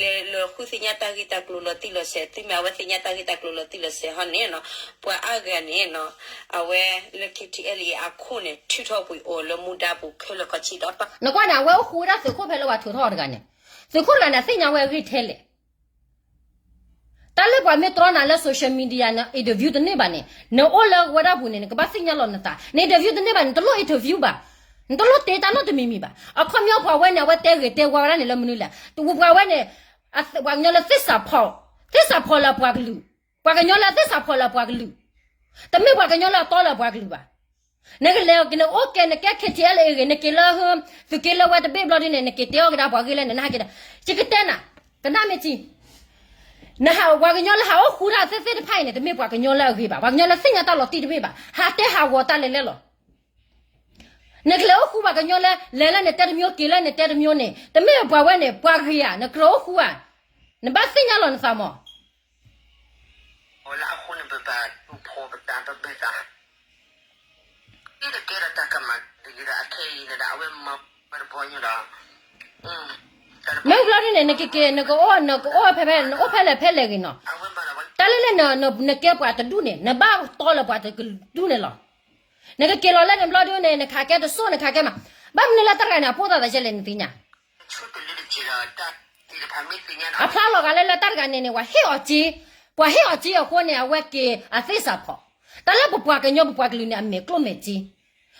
လဲၤလီၤဃုသ့ၣ်ညါတၢ်ဂ့ၢ်တၢ်ကျိၤလီၤတံၢ်လီၤဆဲး သုမ့ၢ်အဝဲသ့ၣ်ညါတၢ်ဂ့ၢ်တၢ်ကျိၤလီၤတံၢ်လီၤဆဲးဟီန့ၣ်နီၤ ပှၤအါဂၤန့ၣ်နီၤ အဝဲလၢ KTLA အခိၣ်န့ၣ် ထုးထီၣ်ကွံာ်အီၤလၢမူဒါပူၤခဲလၢာ်ခီဆံးဒီး နကွၢ်န့ၣ် အဝဲအိၣ်ဃူဝဲဒၣ်သုးခိၣ်ဖဲလၢပှၤထုးထီၣ်အီၤတဂၤန့ၣ် သုးခိၣ်တဂၤန့ၣ် အသ့ၣ်ညါဝဲအဂ့ၢ်ထဲလဲၣ် တၢ်လၢပှၤမ့ၢ်တြီနၤလၢ social media န interview တန့ၢ်ဘၣ်န့ၣ် နအိၣ်လၢဝဲဒၣ်ပူၤန့ၣ် နကဘၣ်သ့ၣ်ညါလီၤနသး န interview တန့ၢ်ဘၣ်န့ၣ် နတလိၣ် interview ဘၣ် နတလိၣ်တဲတၢ်နီတမံၤမံၤဘၣ် အခီပညီပှၤဝဲန့ၣ် အဝဲတဲဂ့ၤတဲဝါဝဲဒၣ်န့ၣ်လၢမနုၤလဲၣ် တဝူပှၤဝဲန့ၣ် ပှၤကညီလၢသ့ၣ်စးဖီၣ် သ့ၣ်စးဖီၣ်လၢအပှၤကလုာ် ပှၤကညီလၢအသ့ၣ်စးဖီၣ်လၢအပှၤကလုာ် တမ့ၢ်ပှၤကညီလၢအတီလၢအပှၤကလုာ်ဘၣ် နကလဲၤက့ၤနအိၣ်ကဲ နကဲ KTLA ဂ့ၤ နက့ၤလၢ သုးက့လၢဝဲတဘ့ၣ်ဘျီဒ်န့ၣ် နက့ၤတဲအီၣ်ကဒါပှၤဂ့ၢ်လၢနနဟဲက့ၤဒီး ယကတဲနၤ ကနၣ်မ့ၢ်ထံ နဟးပှၤကညီလၢဟးအိၣ်ဃူတၢ်သ့ၣ်သ့ၣ်တဖၣ်အံၤန့ၣ် တမ့ၢ်ပှၤကညီလၢအဂ့ၤဘၣ် ပှၤကညီလၢသ့ၣ်ညါတၢ်လီၤတံၢ်တဘ့ၣ်ဘၣ် ဟးတဲဟးဂီၤတၢ်လဲၤလဲၣ်လီၤ နကလဲၤအိၣ်ဃူပှၤကညီလၢ လဲၤလၢနတဲတမျိုး က့ၤလၢနတဲတမျိုးန့ၣ် တမ့ၢ်ပှၤဝဲန့ၣ် ပှၤဂ့ၤဧါ နကြၢးအိၣ်ဃူဧါ နဘၣ်သ့ၣ်ညါလီၤနသးမၢ် လၢအဃိန့ၣ် ပဘၣ်တူၢ်ဖှိၣ်ပသး ပဘၣ်သး တကဲဒီးတၢ်ကမၣ်တဂ့ၤဒီး အခဲအံၤန့ၣ်ဒီး အဝဲမၤဝဲတဘီညိဒီး မ့ၢ်ဘျီဒ်န့ၣ် နကက့ၤ နကအိၣ် နကအိၣ်ဖဲဖဲ နအိၣ်ဖဲလဲၣ်ဖဲလဲၣ်ဂ့ၤနီၤ တၢ်လၢလၢ နကဲပှၤတဒူၣ်န့ၣ် နဘၣ်တီလၢပှၤတဒူၣ်န့ၣ်လီၤ နကက့ၤလီၤလၢန့ၣ်ဘျီဒ်န့ၣ် နခးကဲတစိၢ် နခးကဲမး ဘၣ်မနုၤလၢတၢ်တဂၤန့ၣ် အပိၢ်သးသးယဲလဲၣ် နသ့ၣ်ညါ အဖျါလီၤဂာ်လၢလၢတၢ်တဂၤန့ၣ်န့ၣ် ပှၤဟ့ၣ်အီၤစ့ ပှၤဟ့ၣ်အီၤစ့အဃိန့ၣ် အဝဲက့ၤအသ့ၣ်စးဖီၣ် တၢ်လၢပပှၤကညီပပှၤကလုာ်န့ၣ် အမဲာ်ကျိၣ်မဲာ်စ့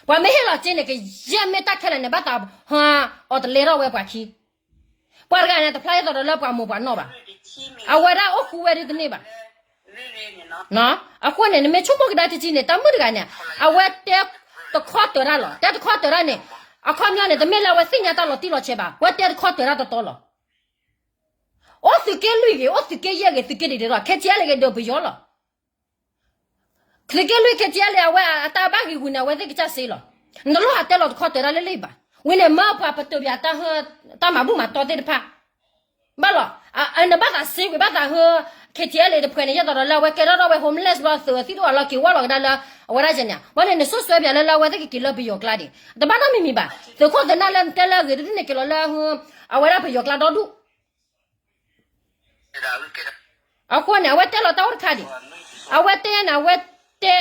ပှၤမ့ၢ်ဟ့ၣ်လီၤစ့န့ၣ် ကယဲၢ်မ့ၢ်တၢ်ခဲလၢာ်န့ၣ် ဘၣ်သးဟီအီၤတလဲထီၣ်ဝဲပှၤခံ ပှၤတဂၤန့ၣ် တဖျါအသးဒီးလၢပှၤမိၢ်ပှၤနီၢ်ဘၣ် အဝဲဒၣ်အိၣ်ဃူဝဲဒ်တန့ၢ်ဘၣ် အဃိန့ၣ် နမ့ၢ်ဆိကမိၣ်ကဒါတကံန့ၣ် တၢ်မုၣ်တဂၤန့ၣ် အဝဲတဲတခီတၢၤတၢ်လီၤ တဲတခီတၢၤတၢ်န့ၣ် အခီပညီန့ၣ် တမ့ၢ်လၢအဝဲသ့ၣ်ညါတၢ်လီၤတံၢ်လီၤဆဲးဘၣ် ဝဲတဲတခီတၢၤတၢ်တတီလီၤ အိၣ်သုးက့လွံၢ်ဂ့ၤ အိၣ်သုးက့ယဲၢ်ဂ့ၤ သုးက့ဒံးဒဲးဒီး KTLA ဂ့ၤဒီးပယီၤလီၤ သုးက့လွံၢ် KTLA အဝဲအတၢ်ဘၣ်ဂ့ၤဂူာ်န့ၣ် အဝဲသ့ၣ်ကစၢ်စ့လီၤ နတလိၣ်ဟးတဲလီၤတခီတၢၤတၢ်လၢလံဘၣ် ဝံၤန့ၣ် မၢပှၤပတုာ်ပၠးတၢ်ဟၢ တၢ်မၤဘူၣ်မၤတီသ့ၣ်တဖၣ် ဘၣ်လီၤ နဘၣ်သးစ့ကွံာ် ဘၣ်သးဟၢ KTLA တဖုန့ၣ် ယဲၢ်သီဒီးလၢအဝဲကဲထီၣ်ထီၣ်ဝဲ homeless ဘျီ သုးသံတအိၣ်လီၤ က့ၤဝီလီၤကဒါလၢ အဝဲဒၣ်ယဲန့ၣ် ဘၣ်န့ၣ် နဆိၣ်စွဲပၠးလၢလၢအဝဲသ့ၣ်ကက့ၤလၢပယီၤကျါဒံး တဘၣ်နီတမံၤမံၤဘၣ် သုးခိၣ်သုးနၢ်လၢနတဲလၢအဂ့ၤတဒူၣ်န့ၣ် က့ၤလီၤလၢ အဝဲဒၣ်ပယီၤကျါဒီဒူၣ် အဃိန့ၣ် အဝဲတဲလီၤတၢ်အိၣ်တခါဒံး အဝဲတဲန့ၣ် အဝဲတဲ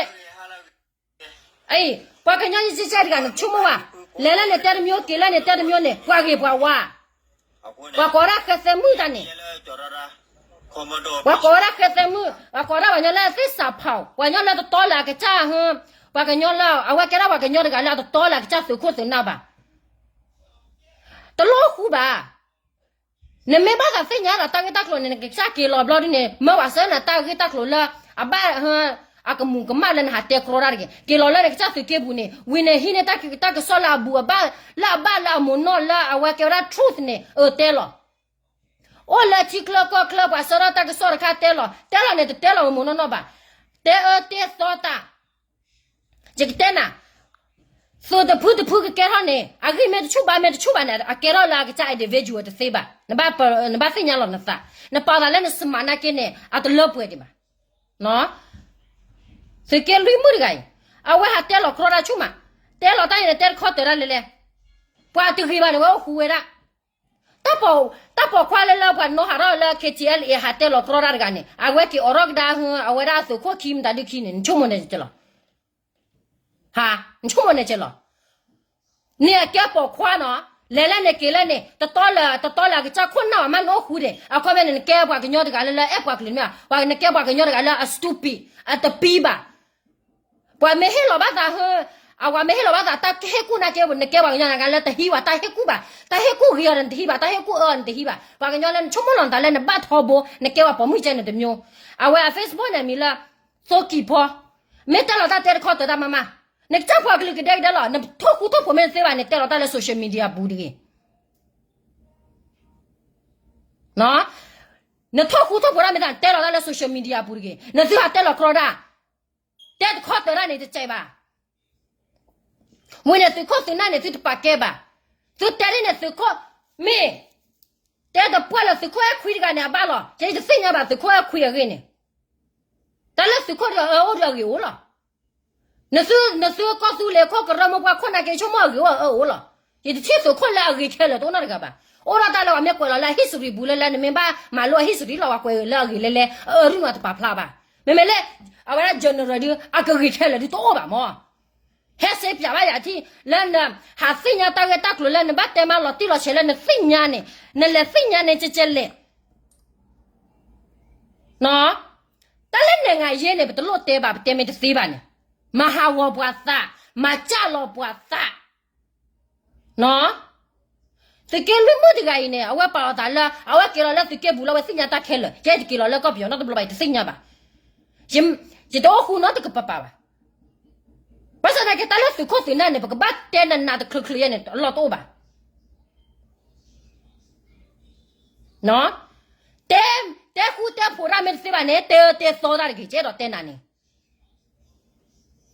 အံၤ ပှၤကညီယကဲတဂၤန့ၣ် ဆိကမိၣ်ဝဲ လဲၤလၢန့ၣ်တဲတမျိုး က့ၤလၢန့ၣ်တဲတမျိုးန့ၣ် ပှၤဂ့ၤပှၤဝါ ပှၤကိးဝဲဒၣ်ဃဲသဲမုၣ်တၢ်န့ၣ် ပှၤကိးဝဲဒၣ်ဃဲသဲမုၣ် ပှၤကိးဒၣ်ပှၤကညီလၢသ့ၣ်စးဖီၣ် ပှၤကညီလၢတတီလၢအကစၢ် ပှၤကညီလၢ အဝဲကဲဒၣ်ပှၤကညီတဂၤလၢအတတီလၢအကစၢ်သုးခိၣ်သုးနၢ်ဘၣ် တလိၣ်ဃူဘၣ် နမ့ၢ်ဘၣ်သးသ့ၣ်ညါဒီးတၢ်ဂ့ၢ်တၢ်ကျိၤန့ၣ် နကစၢ်က့ၤလီၤဘျီဒ်န့ၣ် မၢဝဲစၢနၤတၢ်ဂ့ၢ်တၢ်ကျိၤလၢ အဘၣ် အကမူးကမၣ်လၢနဟးတဲကြီတၢ်တဂ့ၤ က့ၤလီၤလၢနကစၢ်သုးက့ပူၤန့ၣ် ဝံၤန့ၣ်ဟံးန့ၢ်တၢ်ကစီၣ်လၢအဘူးအဘၣ် လၢအဘၣ်လၢအမိၢ်နီၢ်လၢအဝဲကဲဝဲဒၣ် truth န့ၣ် အၢ တဲလီၤ အိၣ်လၢထံချၢကီၢ်ချၢ ပှၤဆှၢထီၣ်တၢ်ကစီၣ်တခါတဲလီၤ တဲလီၤန့ၣ် တတဲလီၤမိၢ်မိၢ်နီၢ်နီၢ်ဘၣ် တဲအၢတဲသီတၢ် ယကတဲနၤ သုးတဖုတဖုကကဲထီၣ်န့ၣ် အဂံၢ်မ့ၢ်တဆူၣ်ဘါမ့ၢ်တဆူၣ်ဘၣ်န့ၣ် အကဲထီၣ်လၢအကစၢ် individual တသ့ဘၣ် နဘၣ်သ့ၣ်ညါလီၤနသး နပာ်သးလၢန smart နာ်က့န့ၣ် အတလၢပှဲၤဒံးဘၣ် သုးက့လွံၢ်မုၣ်တဂၤအံၤ အဝဲဟးတဲလီၤကြီတၢ်ဆူၣ်မး တဲလီၤတၢ်အံၤန့ၣ် တဲတခီတၢၤတၢ်လဲၤလဲၤ ပှၤတဂ့ၤဘၣ်န့ၣ် ဝဲအိၣ်ဃူဝဲဒၣ် တၢ်ပိာ်ခွါလၢလၢပှၤနီၣ်ဟးထီၣ်လၢ KTLA ဟးတဲလီၤကြီတၢ်တဂၤန့ၣ် အဝဲက့ၤအိးထီၣ်ကဒါ အဝဲဒၣ်အသုးခိၣ်ခံမတၤဒုခံန့ၣ် နဆိကမိၣ်န့ၣ်ကဲလီၤ ဟါ နဆိကမိၣ်န့ၣ်ကဲလီၤ န့ၣ်အကဲပိာ်ခွါနီၤ လဲၤလၢန့ၣ်က့ၤလၢန့ၣ် တတီလၢ တတီလၢအကစၢ်ခိၣ်နၢ်အမးနအိၣ်ဃူဒံး အခီပညီန့ၣ် နကဲပှၤကညီတဂၤလၢလၢအဲၣ်ပှၤကလုာ်မ့ၢ် ပှၤနကဲပှၤကညီတဂၤလၢအ stupid အတပံဘၣ် ပှၤမ့ၢ်ဟ့ၣ်လီၤဘၣ်သးဟၢ အဝဲမ့ၢ်ဟ့ၣ်လီၤဘၣ်သးတၢ်ဟ့ၣ်ကူၣ်နာ်က့ နကဲပှၤကညီနာ်က့လၢတဟံးဘၣ်တၢ်ဟ့ၣ်ကူၣ်ဘၣ်, တၢ်ဟ့ၣ်ကူၣ်ဂ့ၤအီၤဒီးနတဟံးဘၣ်, တၢ်ဟ့ၣ်ကူၣ်အၢအီၤနတဟံးဘၣ်, ပှၤကညီလၢနဆိကမိၣ်လီၤနသးလၢနဘၣ်ထီဘိ နကဲပှၤပိာ်မုၣ်ကဲန့ၣ်တမျိုး. အဝဲအ Facebook န့ၣ်မံၤလၢ သိကံၢ်ဖီ, မ့ၢ်တဲလီၤတၢ်တဲတခီတၢၤတၢ်မးမး, နကစၢ်ပှၤကလုာ်ကဒဲကဒဲလီၤ, နထိၣ်ဃူထိၣ်ဖိးမ့ၢ်တသ့ဘၣ်န့ၣ် တဲလီၤတၢ်လၢ social media ပူၤတဂ့ၤ. နထိၣ်ဃူထိၣ်ဖိးတၢ်မ့ၢ်တၢ် တဲလီၤတၢ်လၢ social media ပူၤတဂ့ၤ. နသုဟးတဲလီၤကြီတၢ်, တဲတခီတၢၤတၢ်န့ၣ်တစဲးဘၣ်. ဝံၤန့ၣ်သုးခိၣ်သုးနၢ်န့ၣ် သုတပာ်ကဲဘၣ်. သုတဲဒ်န့ၣ်သုးခိၣ်, မ့ၢ်တဲတပှၢ်လၢသုးခိၣ်အဲၣ်ခွံတဂၤန့ၣ် အဘၣ်လီၤ, ယတသ့ၣ်ညါဘၣ်သုးခိၣ်အဲၣ်ခွံအဂ့ၢ်န့ၣ်, တၢ်လၢသုးခိၣ်ဒီးအၢအိၣ်ဒီးအဂ့ၤအိၣ်လီၤ. နသု, နသုကီၢ်သူလ့ၤခိၣ်ကရၢမိၢ်ပှၢ်ခိၣ်နာ်က့ ဆိကမိၣ်အဂ့ၤအိၣ်အၢအိၣ်လီၤ. ယတထံၣ်သုးခိၣ်လၢအဂ့ၤခဲလၢာ်တအိၣ်နီတဂၤဘၣ်. အိၣ်ဒီးတၢ်လၢပှၤမ့ၢ်ကွဲးလီၤလၢအ history ပူၤလၢ လၢနမ့ၢ်ဘၣ်မၤလိအ history လီၤ ပှၤကွဲးလၢအဂ့ၤလဲၣ်လဲၣ် အၢဒုၣ်နွၤတပာ်ဖျါဘၣ်. မ့မ့ၢ်လၢ အဝဲဒၣ် general ဒု အကဂ့ၤခဲလၢာ်ဒုတအိၣ်ဘၣ်မၢ်. ဟဲစ့ပၠးဘၣ်ယၤထံၣ် လၢနဟးသ့ၣ်ညါတၢ်ဂ့ၢ်တၢ်ကျိၤလၢနဘၣ်တဲမးလီၤတံၢ်လီၤဆဲးလၢနသ့ၣ်ညါန့ၣ်, နလဲၤသ့ၣ်ညါန့ၣ်ကဲကဲလဲၣ်. တၢ်လၢနဲၣ်ငါယဲန့ၣ် ပတလိၣ်တဲဘၣ် ပတဲမ့ၢ်တသ့ဘၣ်န့ၣ်, မၤဟးဂီၤပှၤသး, မၤစၢ်လီၤပှၤသး. သုးက့လွံၢ်မုၣ်တဂၤအံၤန့ၣ် အဝဲပာ်အီၤသးလၢ အဝဲက့ၤလီၤလၢသုးက့ပူၤလၢအဝဲသ့ၣ်ညါတၢ်ခဲလၢာ်, ယဲယတက့ၤလီၤလၢကီၢ်ပယီၤနီတဘျီဘၣ် ယတသ့ၣ်ညါဘၣ်. ယတအိၣ်ဃူနီတကပၤပၤဘၣ်. ဘၣ်ဆၣ်သနာ်က့ တၢ်လၢသုးခိၣ်သုးနၢ်န့ၣ် ပကဘၣ်တဲနးနးတချုးချုးယဲန့ၣ် အလီၢ်တအိၣ်ဘၣ်. တဲ, တဲဃူတဲဖိးတၢ်မ့ၢ်တသ့ဘၣ်န့ၣ် တဲအၢတဲသီတၢ်တဂ့ၤ ကဲဒီးတဲနၤန့ၣ်,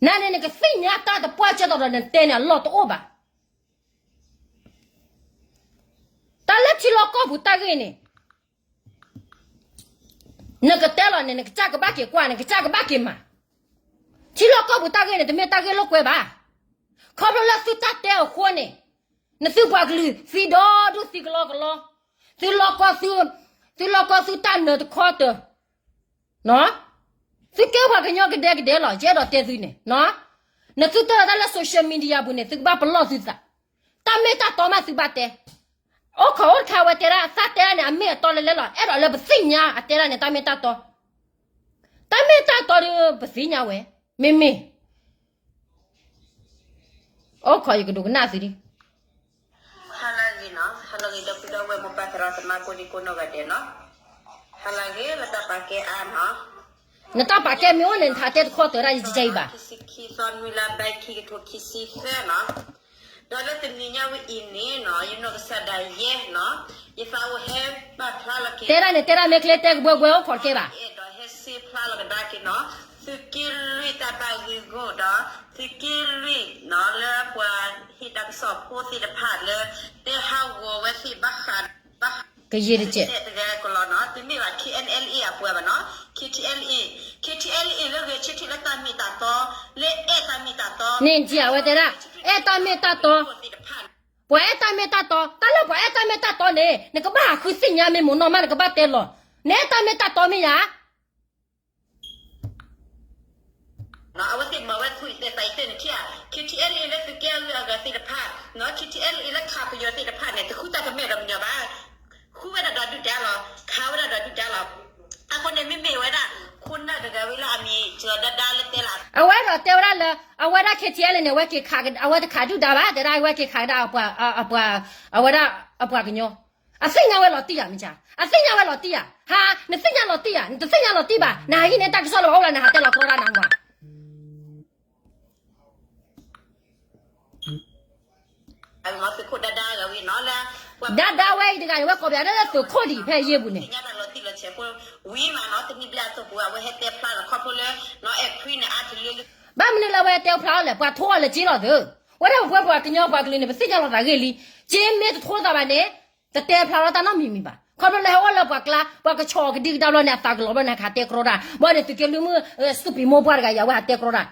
နၤန့ၣ်နကသ့ၣ်ညါတၢ်တပှၢ်ကဲသိးဒီးနတဲန့ၣ် အလီၢ်တအိၣ်ဘၣ်. တၢ်လၢထံလီၢ်ကီၢ်ပူၤတၢ်ဂ့ၢ်န့ၣ် နကတဲလီၤန့ၣ် နကစၢ်ကဘၣ်က့ၤကွၢ် နကစၢ်ကဘၣ်က့ၤမၤ. ထံလီၢ်ကီၢ်ပူၤတၢ်ဂ့ၢ်န့ၣ် တမ့ၢ်တၢ်ဂ့ၢ်လိာ်ကွဲဘၣ်. ခီဖျိလၢသုတၢ်တဲအဃိန့ၣ်, နသုပှၤကလုာ်သံဒီဒူၣ်သံကလီကလီ, သုလီၢ်ကီၢ်သု, သုလီၢ်ကီၢ်သုတၢ်နၢၤတခီတၢၤ, သုကဲပှၤကညီကဒဲကဒဲလီၤ ယအဲၣ်ဒိးတဲသုန့ၣ်, နသုတၢ်လီၤတၢ်လၢ social media ပူၤန့ၣ် သုကဘၣ်ပလီၢ်သုသး, တၢ်မ့ၢ်တၢ်တီမးသုဘၣ်တဲ အိၣ်ခိးအိၣ်တခါဝဲတဲဒၣ် သးတဲဒၣ်န့ၣ် အမ့ၢ်အတီလဲၤလဲၤလီၤ အဲၣ်ဒိးလၢပသ့ၣ်ညါ အတဲဒၣ်န့ၣ် တၢ်မ့ၢ်တၢ်တီ, တၢ်မ့ၢ်တၢ်တီဒီးပသ့ၣ်ညါဝဲ, မ့မ့ၢ် အိၣ်ခိးယကဒိးကနၣ်သုဒံး, ဟါလၢအဂ့ၤနီၤ ဟါလၢအဂ့ၤ ဒီပုၢ်ဒီဝဲၢ်မိၢ်ပၢ်သရၣ်သမါကိးဒံကိးနီၢ်ဂၤဒဲးနီၤ, ဟါလၢအဂ့ၤလၢတၢ်ပာ်ကဲအါနီၤ, နတၢ်ပာ်ကဲမ့ၢ်အိၣ်န့ၣ် နထးတဲတခီတၢၤဒၣ်ယကဲအံၤဘၣ်. ခံဆံခံသီနွံလါဘဲခံကထိခံဆံသၢနီၤ, ဒီးလၢတနံၤညါဝဲအံၤန့ၣ်နီၤ ယနီၢ်ကစၢ်ဒၣ်ယဲနီၤ, ယသးအိၣ်ဟဲဘၣ်ဖျါလီၤက့ၤ တဲဒၣ်န့ၣ် တဲဒၣ်မ့ၢ်ချ့တဲကဘှဲဘှဲအိၣ်ခိးတကဲဘၣ်. ယအဲၣ်ဒိးဟဲစ့ဖျါလီၤကဒါက့ၤနီၤ, သုးက့လွံၢ်တၢ်ဘၣ်ဂ့ၢ်ဂီၢ်ဒီး သုးက့လွံၢ်နီၤ လၢပှၤဟ့ၣ်တၢ်ကစီၣ်ဖိသ့ၣ်တဖၣ်လၢ တဲဟးဂီၤဝဲသ့ၣ်ဘၣ်ဃး ကယံာ်တစဲး တဂၤကလီနီၤ, တမ့ၢ်ဘၣ် K N L A အပှၤဘၣ်နီၤ, K T L A, K T L A လၢဂဲၤဆၢထၢၣ်လၢတၢ်မ့ၢ်တၢ်တီ, လၢအဲၣ်တၢ်မ့ၢ်တၢ်တီ, န့ၣ် အဝဲတဲဒၣ် အဲၣ်တၢ်မ့ၢ်တၢ်တီ, ပှၤအဲၣ်တၢ်မ့ၢ်တၢ်တီ, တၢ်လၢပှၤအဲၣ်တၢ်မ့ၢ်တၢ်တီန့ၣ် နကဘၣ်ဟးဃုသ့ၣ်ညါမ့ၢ်မိၢ်နီၢ်မး နကဘၣ်တဲလီၤ, နအဲၣ်တၢ်မ့ၢ်တၢ်တီမ့ၢ်ဧါ. အဝဲသ့ၣ်မၤဝဲ သူၣ်အံၤသဲးသးအံၤသ့ၣ်န့ၣ်ထံၣ်ဧါ, K T L A လၢသုးက့အဂုၤအဂၤသ့ၣ်တဖၣ်, K T L A လၢခးပယီၤသ့ၣ်တဖၣ်န့ၣ် တဃုတၢ်ကမဲာ်ဒီးပယီၤဘၣ်, ဃုဝဲဒၣ်ဒီးဒုၣ်ဒါလီၤ, ခးဝဲဒၣ်ဒီးဒုၣ်ဒါလီၤ. အဃိန့ၣ်မ့မ့ၢ်ဝဲဒၣ် ခိၣ်နၢ်တဂၤဝဲလၢအမံၤစၢၤဒါဒါလၢတဲလၢ်, အဝဲဒီးတဲဝဲဒၣ်လၢ အဝဲဒၣ် K T L A န့ၣ် အဝဲက့ၤခး, အဝဲတခးဒုၣ်ဒါဘၣ်, တဲဒၣ်အဝဲက့ၤခးကဒါ အပှၤ, အပှၤ, အဝဲဒၣ်အပှၤကညီ, အသ့ၣ်ညါဝဲလီၤတံၢ်ဧါ မ့ၢ်ဧါ, အသ့ၣ်ညါဝဲလီၤတံၢ်ဧါ, ဟါ, နသ့ၣ်ညါလီၤတံၢ်ဧါ, နတသ့ၣ်ညါလီၤတံၢ်ဘၣ်, နဟးဟံးန့ၢ်တၢ်ကစီၣ်လၢပှၤအိၣ်လၢနဟးတဲလီၤကြီဒၣ်နၤမၢ် ဒါဒါဝဲအံၤတဂၤန့ၣ် ဝဲကိးပယၤလၢသုးခိၣ်ဒံးဖဲအယ့ၢ်ပူၤန့ၣ်, ဘၣ်မနုၤလၢအဝဲတဲဖျါအီၤလဲၣ်, ပှၤထိအီၤလၢက့လီၤသု, ဝဲဒၣ်ပဝဲပှၤကညီပှၤကလုာ်န့ၣ် ပသ့ၣ်ညါလီၤသးဂ့ၢ်လံ, က့မ့ၢ်တထိသးဘၣ်န့ၣ်, တတဲဖျါထီၣ်တၢ်နီတမံၤမံၤဘၣ်, ခီဖျိလၢဟဲအိၣ်လၢပှၤကျါ ပှၤကဆီၣ်အီၤကဒံကဒါဘျီန့ၣ် အသးကလီၤဘျီန့ၣ် ဟးတဲကြီဒၣ်, ဘၣ်န့ၣ်သုးက့လွံၢ်မုၣ် စူပံၤမိၢ်ပှၢ်တဂၤအံၤ အဝဲဟးတဲကြီဒၣ်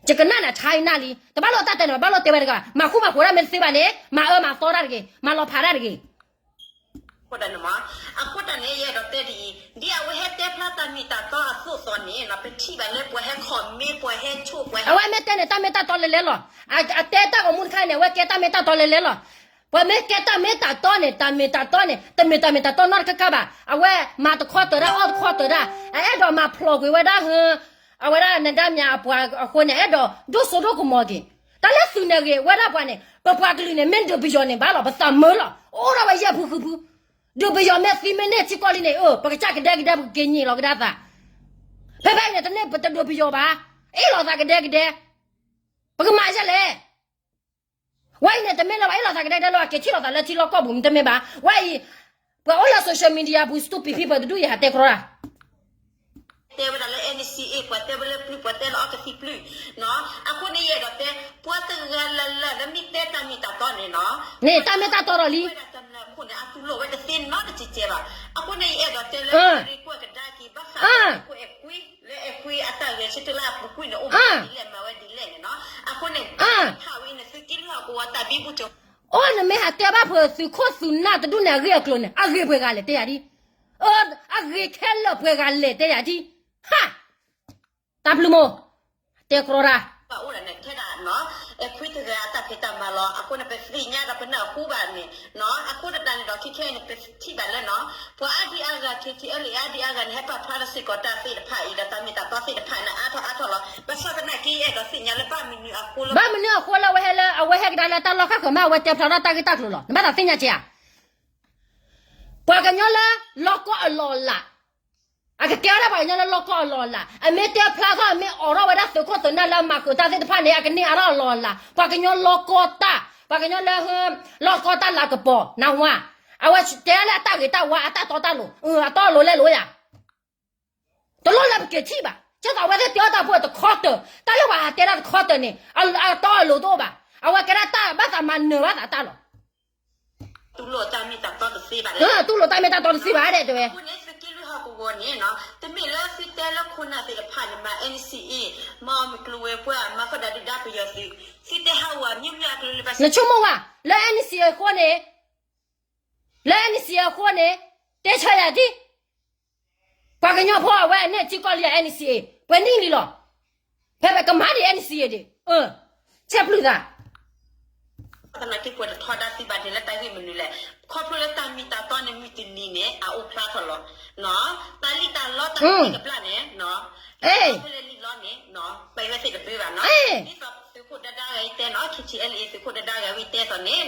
ယကနၣ်န့ၣ် အဆါအံၤနၣ်လံ, တဘၣ်လိာ်တၢ်တဲန့ၣ်ဘၣ်, ဘၣ်လိာ်တဲဝဲတဂၤဘၣ်, မၤဃူမၤဖိးတၢ်မ့ၢ်တသ့ဘၣ်န့ၣ် မၤအၢမၤသီတၢ်တဂ့ၤ, မၤလီၤဖးတၢ်တဂ့ၤ. အဃိန့ၣ် ယအဲၣ်ဒိးတဲဒ်အံၤ, ဒ်အဝဲဟဲတဲဖျါတၢ်မ့ၢ်တၢ်တီအသိးသိးန့ၣ် ပထံၣ်ဘၣ်လၢပှၤဟဲ comment ပှၤဟဲဆိၣ်ပှၤဟဲ, အဝဲမ့ၢ်တဲန့ၣ် တၢ်မ့ၢ်တၢ်တီလဲၤလဲၤလီၤ, အတဲတၢ်ဂီၤမူတခါန့ၣ် အဝဲကဲတၢ်မ့ၢ်တၢ်တီလဲၤလဲၤလီၤ, ပှၤမ့ၢ်ကဲတၢ်မ့ၢ်တၢ်တီန့ၣ် တၢ်မ့ၢ်တၢ်တီန့ၣ် တမ့ၢ်တၢ်မ့ၢ်တၢ်တီနီတခါခါဘၣ်, အဝဲမၤတခီတၢၤဒၣ် အီၣ်တခီတၢၤဒၣ်, အအဲၣ်ဒိးမၤဖျိးကွံာ်ဝဲဒၣ်ဟၢ အဝဲဒၣ်နဒါမၠးအပှၤအဃိန့ၣ် အဲၣ်ဒိးဒိၣ်စိဒိၣ်ကမီၤက့ၤ, တၢ်လၢသုးန့ၣ်ဂ့ၤဝဲဒၣ်ပှၤန့ၣ် ပပှၤကလုာ်န့ၣ် မ့ၢ်ဒုးပယီၤန့ၣ်ဘၣ်လီၤ ပသးမုာ်လီၤ အိၣ်ဒၣ်ဝဲယဲၢ်ဖုဃုဖု, ဒုးပယီၤမ့ၢ်သံမ့ၢ်န့ၢ်ထံကီၢ်လံန့ၣ် အၢ ပကစၢ်ကဒဲကဒဲ ပကက့ၤညံးလီၤကဒါသး, ဖဲဖဲအံၤန့ၣ် တန့ၢ်ပတဒုးပယီၤဘၣ်, အ့ၣ်လိာ်သးကဒဲကဒဲ, ပကမၤယဲလဲၣ် ဝဲအံၤန့ၣ် တမ့ၢ်လၢပှၤအ့ၣ်လိာ်သးကဒဲကဒဲလၢပှၤက့ၤထံၣ်လိာ်သးလၢထံလီၢ်ကီၢ်ပူၤ တမ့ၢ်ဘၣ်, ဝဲအံၤ ပှၤအိၣ်လၢ social media ပူၤ stupid people တဒူၣ်အံၤ ဟးတဲကြီတၢ် တဲဝဲဒၣ်လၢ NCA ပှၤတဲဝဲလၢပျုၢ် ပှၤတဲလၢအီကသံၣ်ပျုၢ်နီၤ, အဃိန့ၣ်ယအဲၣ်ဒိးတဲ ပှၤတဂၤလၢ်လၢ်လၢမ့ၢ်တဲတၢ်မ့ၢ်တၢ်တီန့ၣ်နီၤ, န့ၣ်တၢ်မ့ၢ်တၢ်တီဒီးလံ, ဝဲဒၣ်တၢ်မနုၤအဃိန့ၣ် အသူၣ်လိာ်ဝဲတသ့နီတစဲးစဲးဘၣ်, အဃိန့ၣ်ယအဲၣ်ဒိးတဲလၢ ရ့ကွၢ်ကဒါက့ၤ ဘၣ်ဃးလၢ အဲၣ်ခွံ လၢအဲၣ်ခွံအတၢ်ဂဲၤဆၢထၢၣ်လၢအပူၤကွံာ်န့ၣ် အိၣ်မးဒ်လဲၣ်မၤဝဲဒ်လဲၣ်န့ၣ်နီၤ, အဃိန့ၣ် ဖးဝဲအံၤန့ၣ် သုးက့လွံၢ်ဟီၣ်ကဝီၤတၢ်ဘံဘူကၠိ အိၣ်နမ့ၢ်ဟးတဲဘၣ်ဖုးသုးခိၣ်သုးနၢ်တဒူၣ်န့ၣ် အဂ့ၢ်အကျိၤန့ၣ် အဂ့ၢ်ပှဲၤဂၤလဲၣ်တဲယၤဒ်, အဂ့ၢ်ခဲလၢာ်ပှဲၤဂၤလဲၣ်တဲယၤဒ်, ဟး, တၢ်ပျုၢ်မိၢ်, တဲကြီတၢ် ပအိၣ်ဒၣ်န့ၣ်ထဲဒၣ်နီၤ, အဲၣ်ခွံတဂၤအတၢ်ဖံးတၢ်မၤလီၤ, အဃိန့ၣ် ပသ့ၣ်ညါဒီးပနၢ်ဟူဘၣ်န့ၣ်နီၤ, အဃိသတးန့ၣ်ဒီး ခဲခဲအံၤန့ၣ် ပထံၣ်ဘၣ်လၢနီၤ, ပှၤအါဒံအါဂၤ KTLA အါဒံအါဂၤန့ၣ် ဟဲပာ်ဖျါထီၣ်စ့ၢ်ကီးတၢ်သ့ၣ်တဖၣ်အံၤဒီးတၢ်မ့ၢ်တၢ်တီသ့ၣ်တဖၣ်န့ၣ် အါထီၣ်အါထီၣ်လီၤ, ဘၣ်ဆၣ်သနာ်က့ ယအဲၣ်ဒိးသ့ၣ်ညါလၢဘၣ်မနုၤအဃိလၢ ဘၣ်မနုၤအဃိလၢအဝဲဟဲလၢ အဝဲဟဲကဒါလၢတၢ်လီၢ်ခၣ်ဃၢၤမး အဝဲတဲဖျါထီၣ်တၢ်ဂ့ၢ်တၢ်ကျိၤလီၤ, နဘၣ်သးသ့ၣ်ညါက့ၤဧါ ပှၤကညီလၢ လီၢ်ကီၢ်အလီၢ်အလၤ, အကကဲဝဲဒၣ်ပှၤကညီလၢလီၢ်ကီၢ်အလီၢ်အလၤ, အမ့ၢ်တဲဖျါထီၣ် အမ့ၢ်အိးထီၣ်ဝဲဒၣ်သုးခိၣ်သုးနၢ်လၢအမၤဃုာ်တၢ်သ့ၣ်တဖၣ်န့ၣ် အကန့ၢ်အါထီၣ်အလီၢ်အလၤ, ပှၤကညီလီၢ်ကီၢ်တၢ်, ပှၤကညီလၢ လီၢ်ကီၢ်တၢ်လၤကပီၤ နၢ်ဟူဧါ, အဝဲတဲလၢအတၢ်ဂ့ၤတၢ်ဝါအတၢ်တီတၢ်လိၤ, အတီအလိၤလဲၣ်လိၤယၤ တလိၣ်လၢပက့ၤထံၣ်ဘၣ်, ကဲသိးအဝဲသ့ၣ်တဲအီၣ်တၢ်ဖိတခီတၢၢ်, တၢ်လၢပှၤဟးတဲဒၣ်တခီတၢၢ်န့ၣ် အတီအလိၤတအိၣ်ဘၣ်, အဝဲကဲဒၣ်တၢ်ဘၣ်သးမၤနၢၤဘၣ်သးတၢ်လီၤ, တူၢ်လိာ်တၢ်မ့ၢ်တၢ်တီတသ့ဘၣ်, တူၢ်လိာ်တၢ်မ့ၢ်တၢ်တီတသ့ဘၣ်ဒဲးတဲဝဲ, အဃိန့ၣ် သုးက့လွံၢ်ဟီၣ်ကဝီၤန့ၣ်နီၤ, တမ့ၢ်လၢသုတဲလၢခိၣ်နၢ်သ့ၣ်တဖၣ်န့ၣ် မၤ NCA မၤအီၣ်မုၢ်ကျိၤဝဲၤကွာ် မၤဃုာ်ဒၣ်ဒုၣ်ဒါပယီၤသုး, သုတဲဟးဂီၤမ့ၢ်မ့ၢ်အကျိၤလၢဘၣ် နဆိကမိၣ်ဝဲ လၢ NCA အဃိန့ၣ် လၢ NCA အဃိန့ၣ် တဲဆၢယၤဒ် ပှၤကညီဖိအဝဲအန့ၢ်ထံကီၢ်လံ NCA ပှဲၤနံၣ်လံလီၤ, ဖဲပကမၤဒံး NCA ဒံး, ဆဲးပျုၢ်သး, သနာ်က့ပှၤတထီဒါသုဘၣ်န့ၣ်လၢတၢ်ဂ့ၢ်မနုၤလဲၣ်, ခီဖျိလၢတၢ်မ့ၢ်တၢ်တီန့ၣ်မုၢ်တနံၤန့ၣ် အအိၣ်ဖျါထီၣ်လီၤ, တၢ်လံၣ်တၢ်လီတၢ်ကဘျၣ်န့ၣ်, ဖဲလဲၣ်လံၣ်လီန့ၣ် ပဝဲသ့ၣ်တဘၣ်ဘၣ်နီၤ, ဒ်သိးသုးခိၣ်ဒၣ်ဒၣ်ဂၤအံၤတဲနီၤ KTLA သုးခိၣ်ဒၣ်ဒၣ်ဂၤဝံၤတဲသိးန့ၣ်,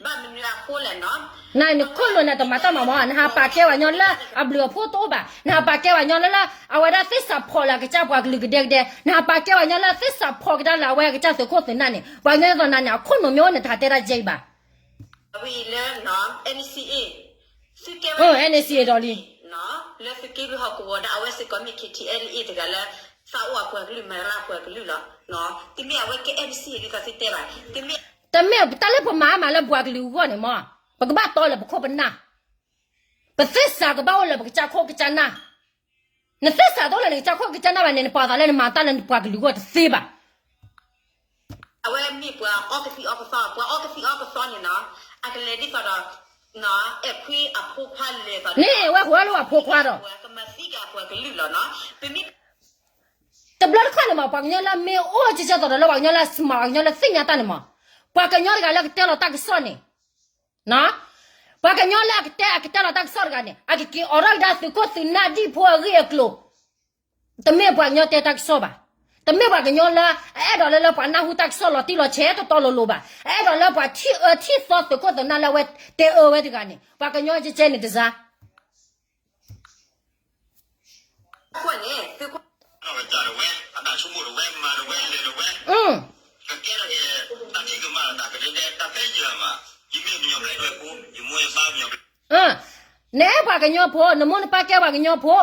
ဘၣ်မနုၤအဃိလဲၣ်နီၤ နနခိၣ်နူာ်နတမၤတၢ်မၤမီၢ် နဟးပာ်ကဲပှၤကညီလၢအဘျုးအဖှိၣ်တအိၣ်ဘၣ်, နဟးပာ်ကဲပှၤကညီလၢလၢ အဝဲဒၣ်သ့ၣ်စးဖီၣ်လၢအကစၢ်ပှၤကလုာ်ကဒဲကဒဲ, နဟးပာ်ကဲပှၤကညီလၢသ့ၣ်စးဖီၣ်ကဒါလၢအဝဲအကစၢ်သုးခိၣ်သုးနၢ်န့ၣ်, ပှၤကညီဒ်သိးနၤန့ၣ် အခိၣ်နူာ်မ့ၢ်အိၣ်န့ၣ် တဟးတဲတၢ်ကဲအံၤဘၣ် ဝံၤလၢ NCA, သုကဲဝဲ NCA ဒီးလံ လၢသုးက့လွံၢ်ဟီၣ်ကဝီၤဒီး အဝဲစ့ၢ်ကီးမ့ၢ် KTLA တဂၤလၢ သးအိၣ်အပှၤကလုာ်မၤလၢအပှၤကလုာ်လီၤ, တမ့ၢ်အဝဲကဲ NCA ဒ်သိးသုတဲဘၣ်, တမ့ၢ်တၢ်လၢပမၤမးလၢပှၤကလုာ်အဂီၢ်န့ၣ်မး, ပကဘၣ်တီလၢပခိၣ်ပနၢ်, ပသ့ၣ်စးကဘၣ်အိၣ်လၢပကစၢ်ခိၣ်ကစၢ်နၢ်, နသ့ၣ်စးတအိၣ်လၢနကစၢ်ခိၣ်ကစၢ်နၢ်ဘၣ်န့ၣ် နပာ်သးလၢနမၤတၢ်လၢနပှၤကလုာ်အဂီၢ်တသ့ဘၣ် အဝဲမ့ၢ်ပှၤအီကသံၣ်အီကသီ, ပှၤအီကသံၣ်အီကသီန့ၣ်နီၤ, အကလဲၤဒ်သိးဒီး အဲၣ်ခွံအဖိခွါလဲၤသိး န့ၣ်ဝဲဟူလၢအဖိခွါဒီး ကမၤသံက့ၤအပှၤကလုာ်လီၤနီၤ, ပမ့ၢ် တဘျီတခီၣ်န့ၣ်မး ပှၤကညီလၢမ့ၢ်အိၣ်ကဲကဲသိးဒီးလၢပှၤကညီလၢ smart ပှၤကညီလၢသ့ၣ်ညါတၢ်န့ၣ်မး, ပှၤကညီတဂၤလၢကတဲလီၤတၢ်ကစီၣ်န့ၣ် ပှၤကညီလၢအကတဲအကတဲလီၤတၢ်ကစီၣ်တဂၤန့ၣ် အကက့ၤအိးထီၣ်ကဒါသုးခိၣ်သုးနၢ်ဒ်ဖိအဂ့ၢ်အကျိၤ, တမ့ၢ်ပှၤကညီတဲတၢ်ကစီၣ်ဘၣ်, တမ့ၢ်ပှၤကညီလၢအအဲၣ်ဒိးလၢလၢပှၤနၢ်ဟူတၢ်ကစီၣ်လီၤတံၢ်လီၤဆဲးတတီလိၤလိၤဘၣ်, အအဲၣ်ဒိးလၢပှၤထံၣ်အၢထံၣ်သီသုးခိၣ်သုးနၢ်လၢအဝဲတဲအၢဝဲတဂၤန့ၣ် ပှၤကညီကဲကဲန့ၣ်တစါ နအဲၣ်ပှၤကညီဖိ, နမိၢ်နပၢ်ကဲပှၤကညီဖိ,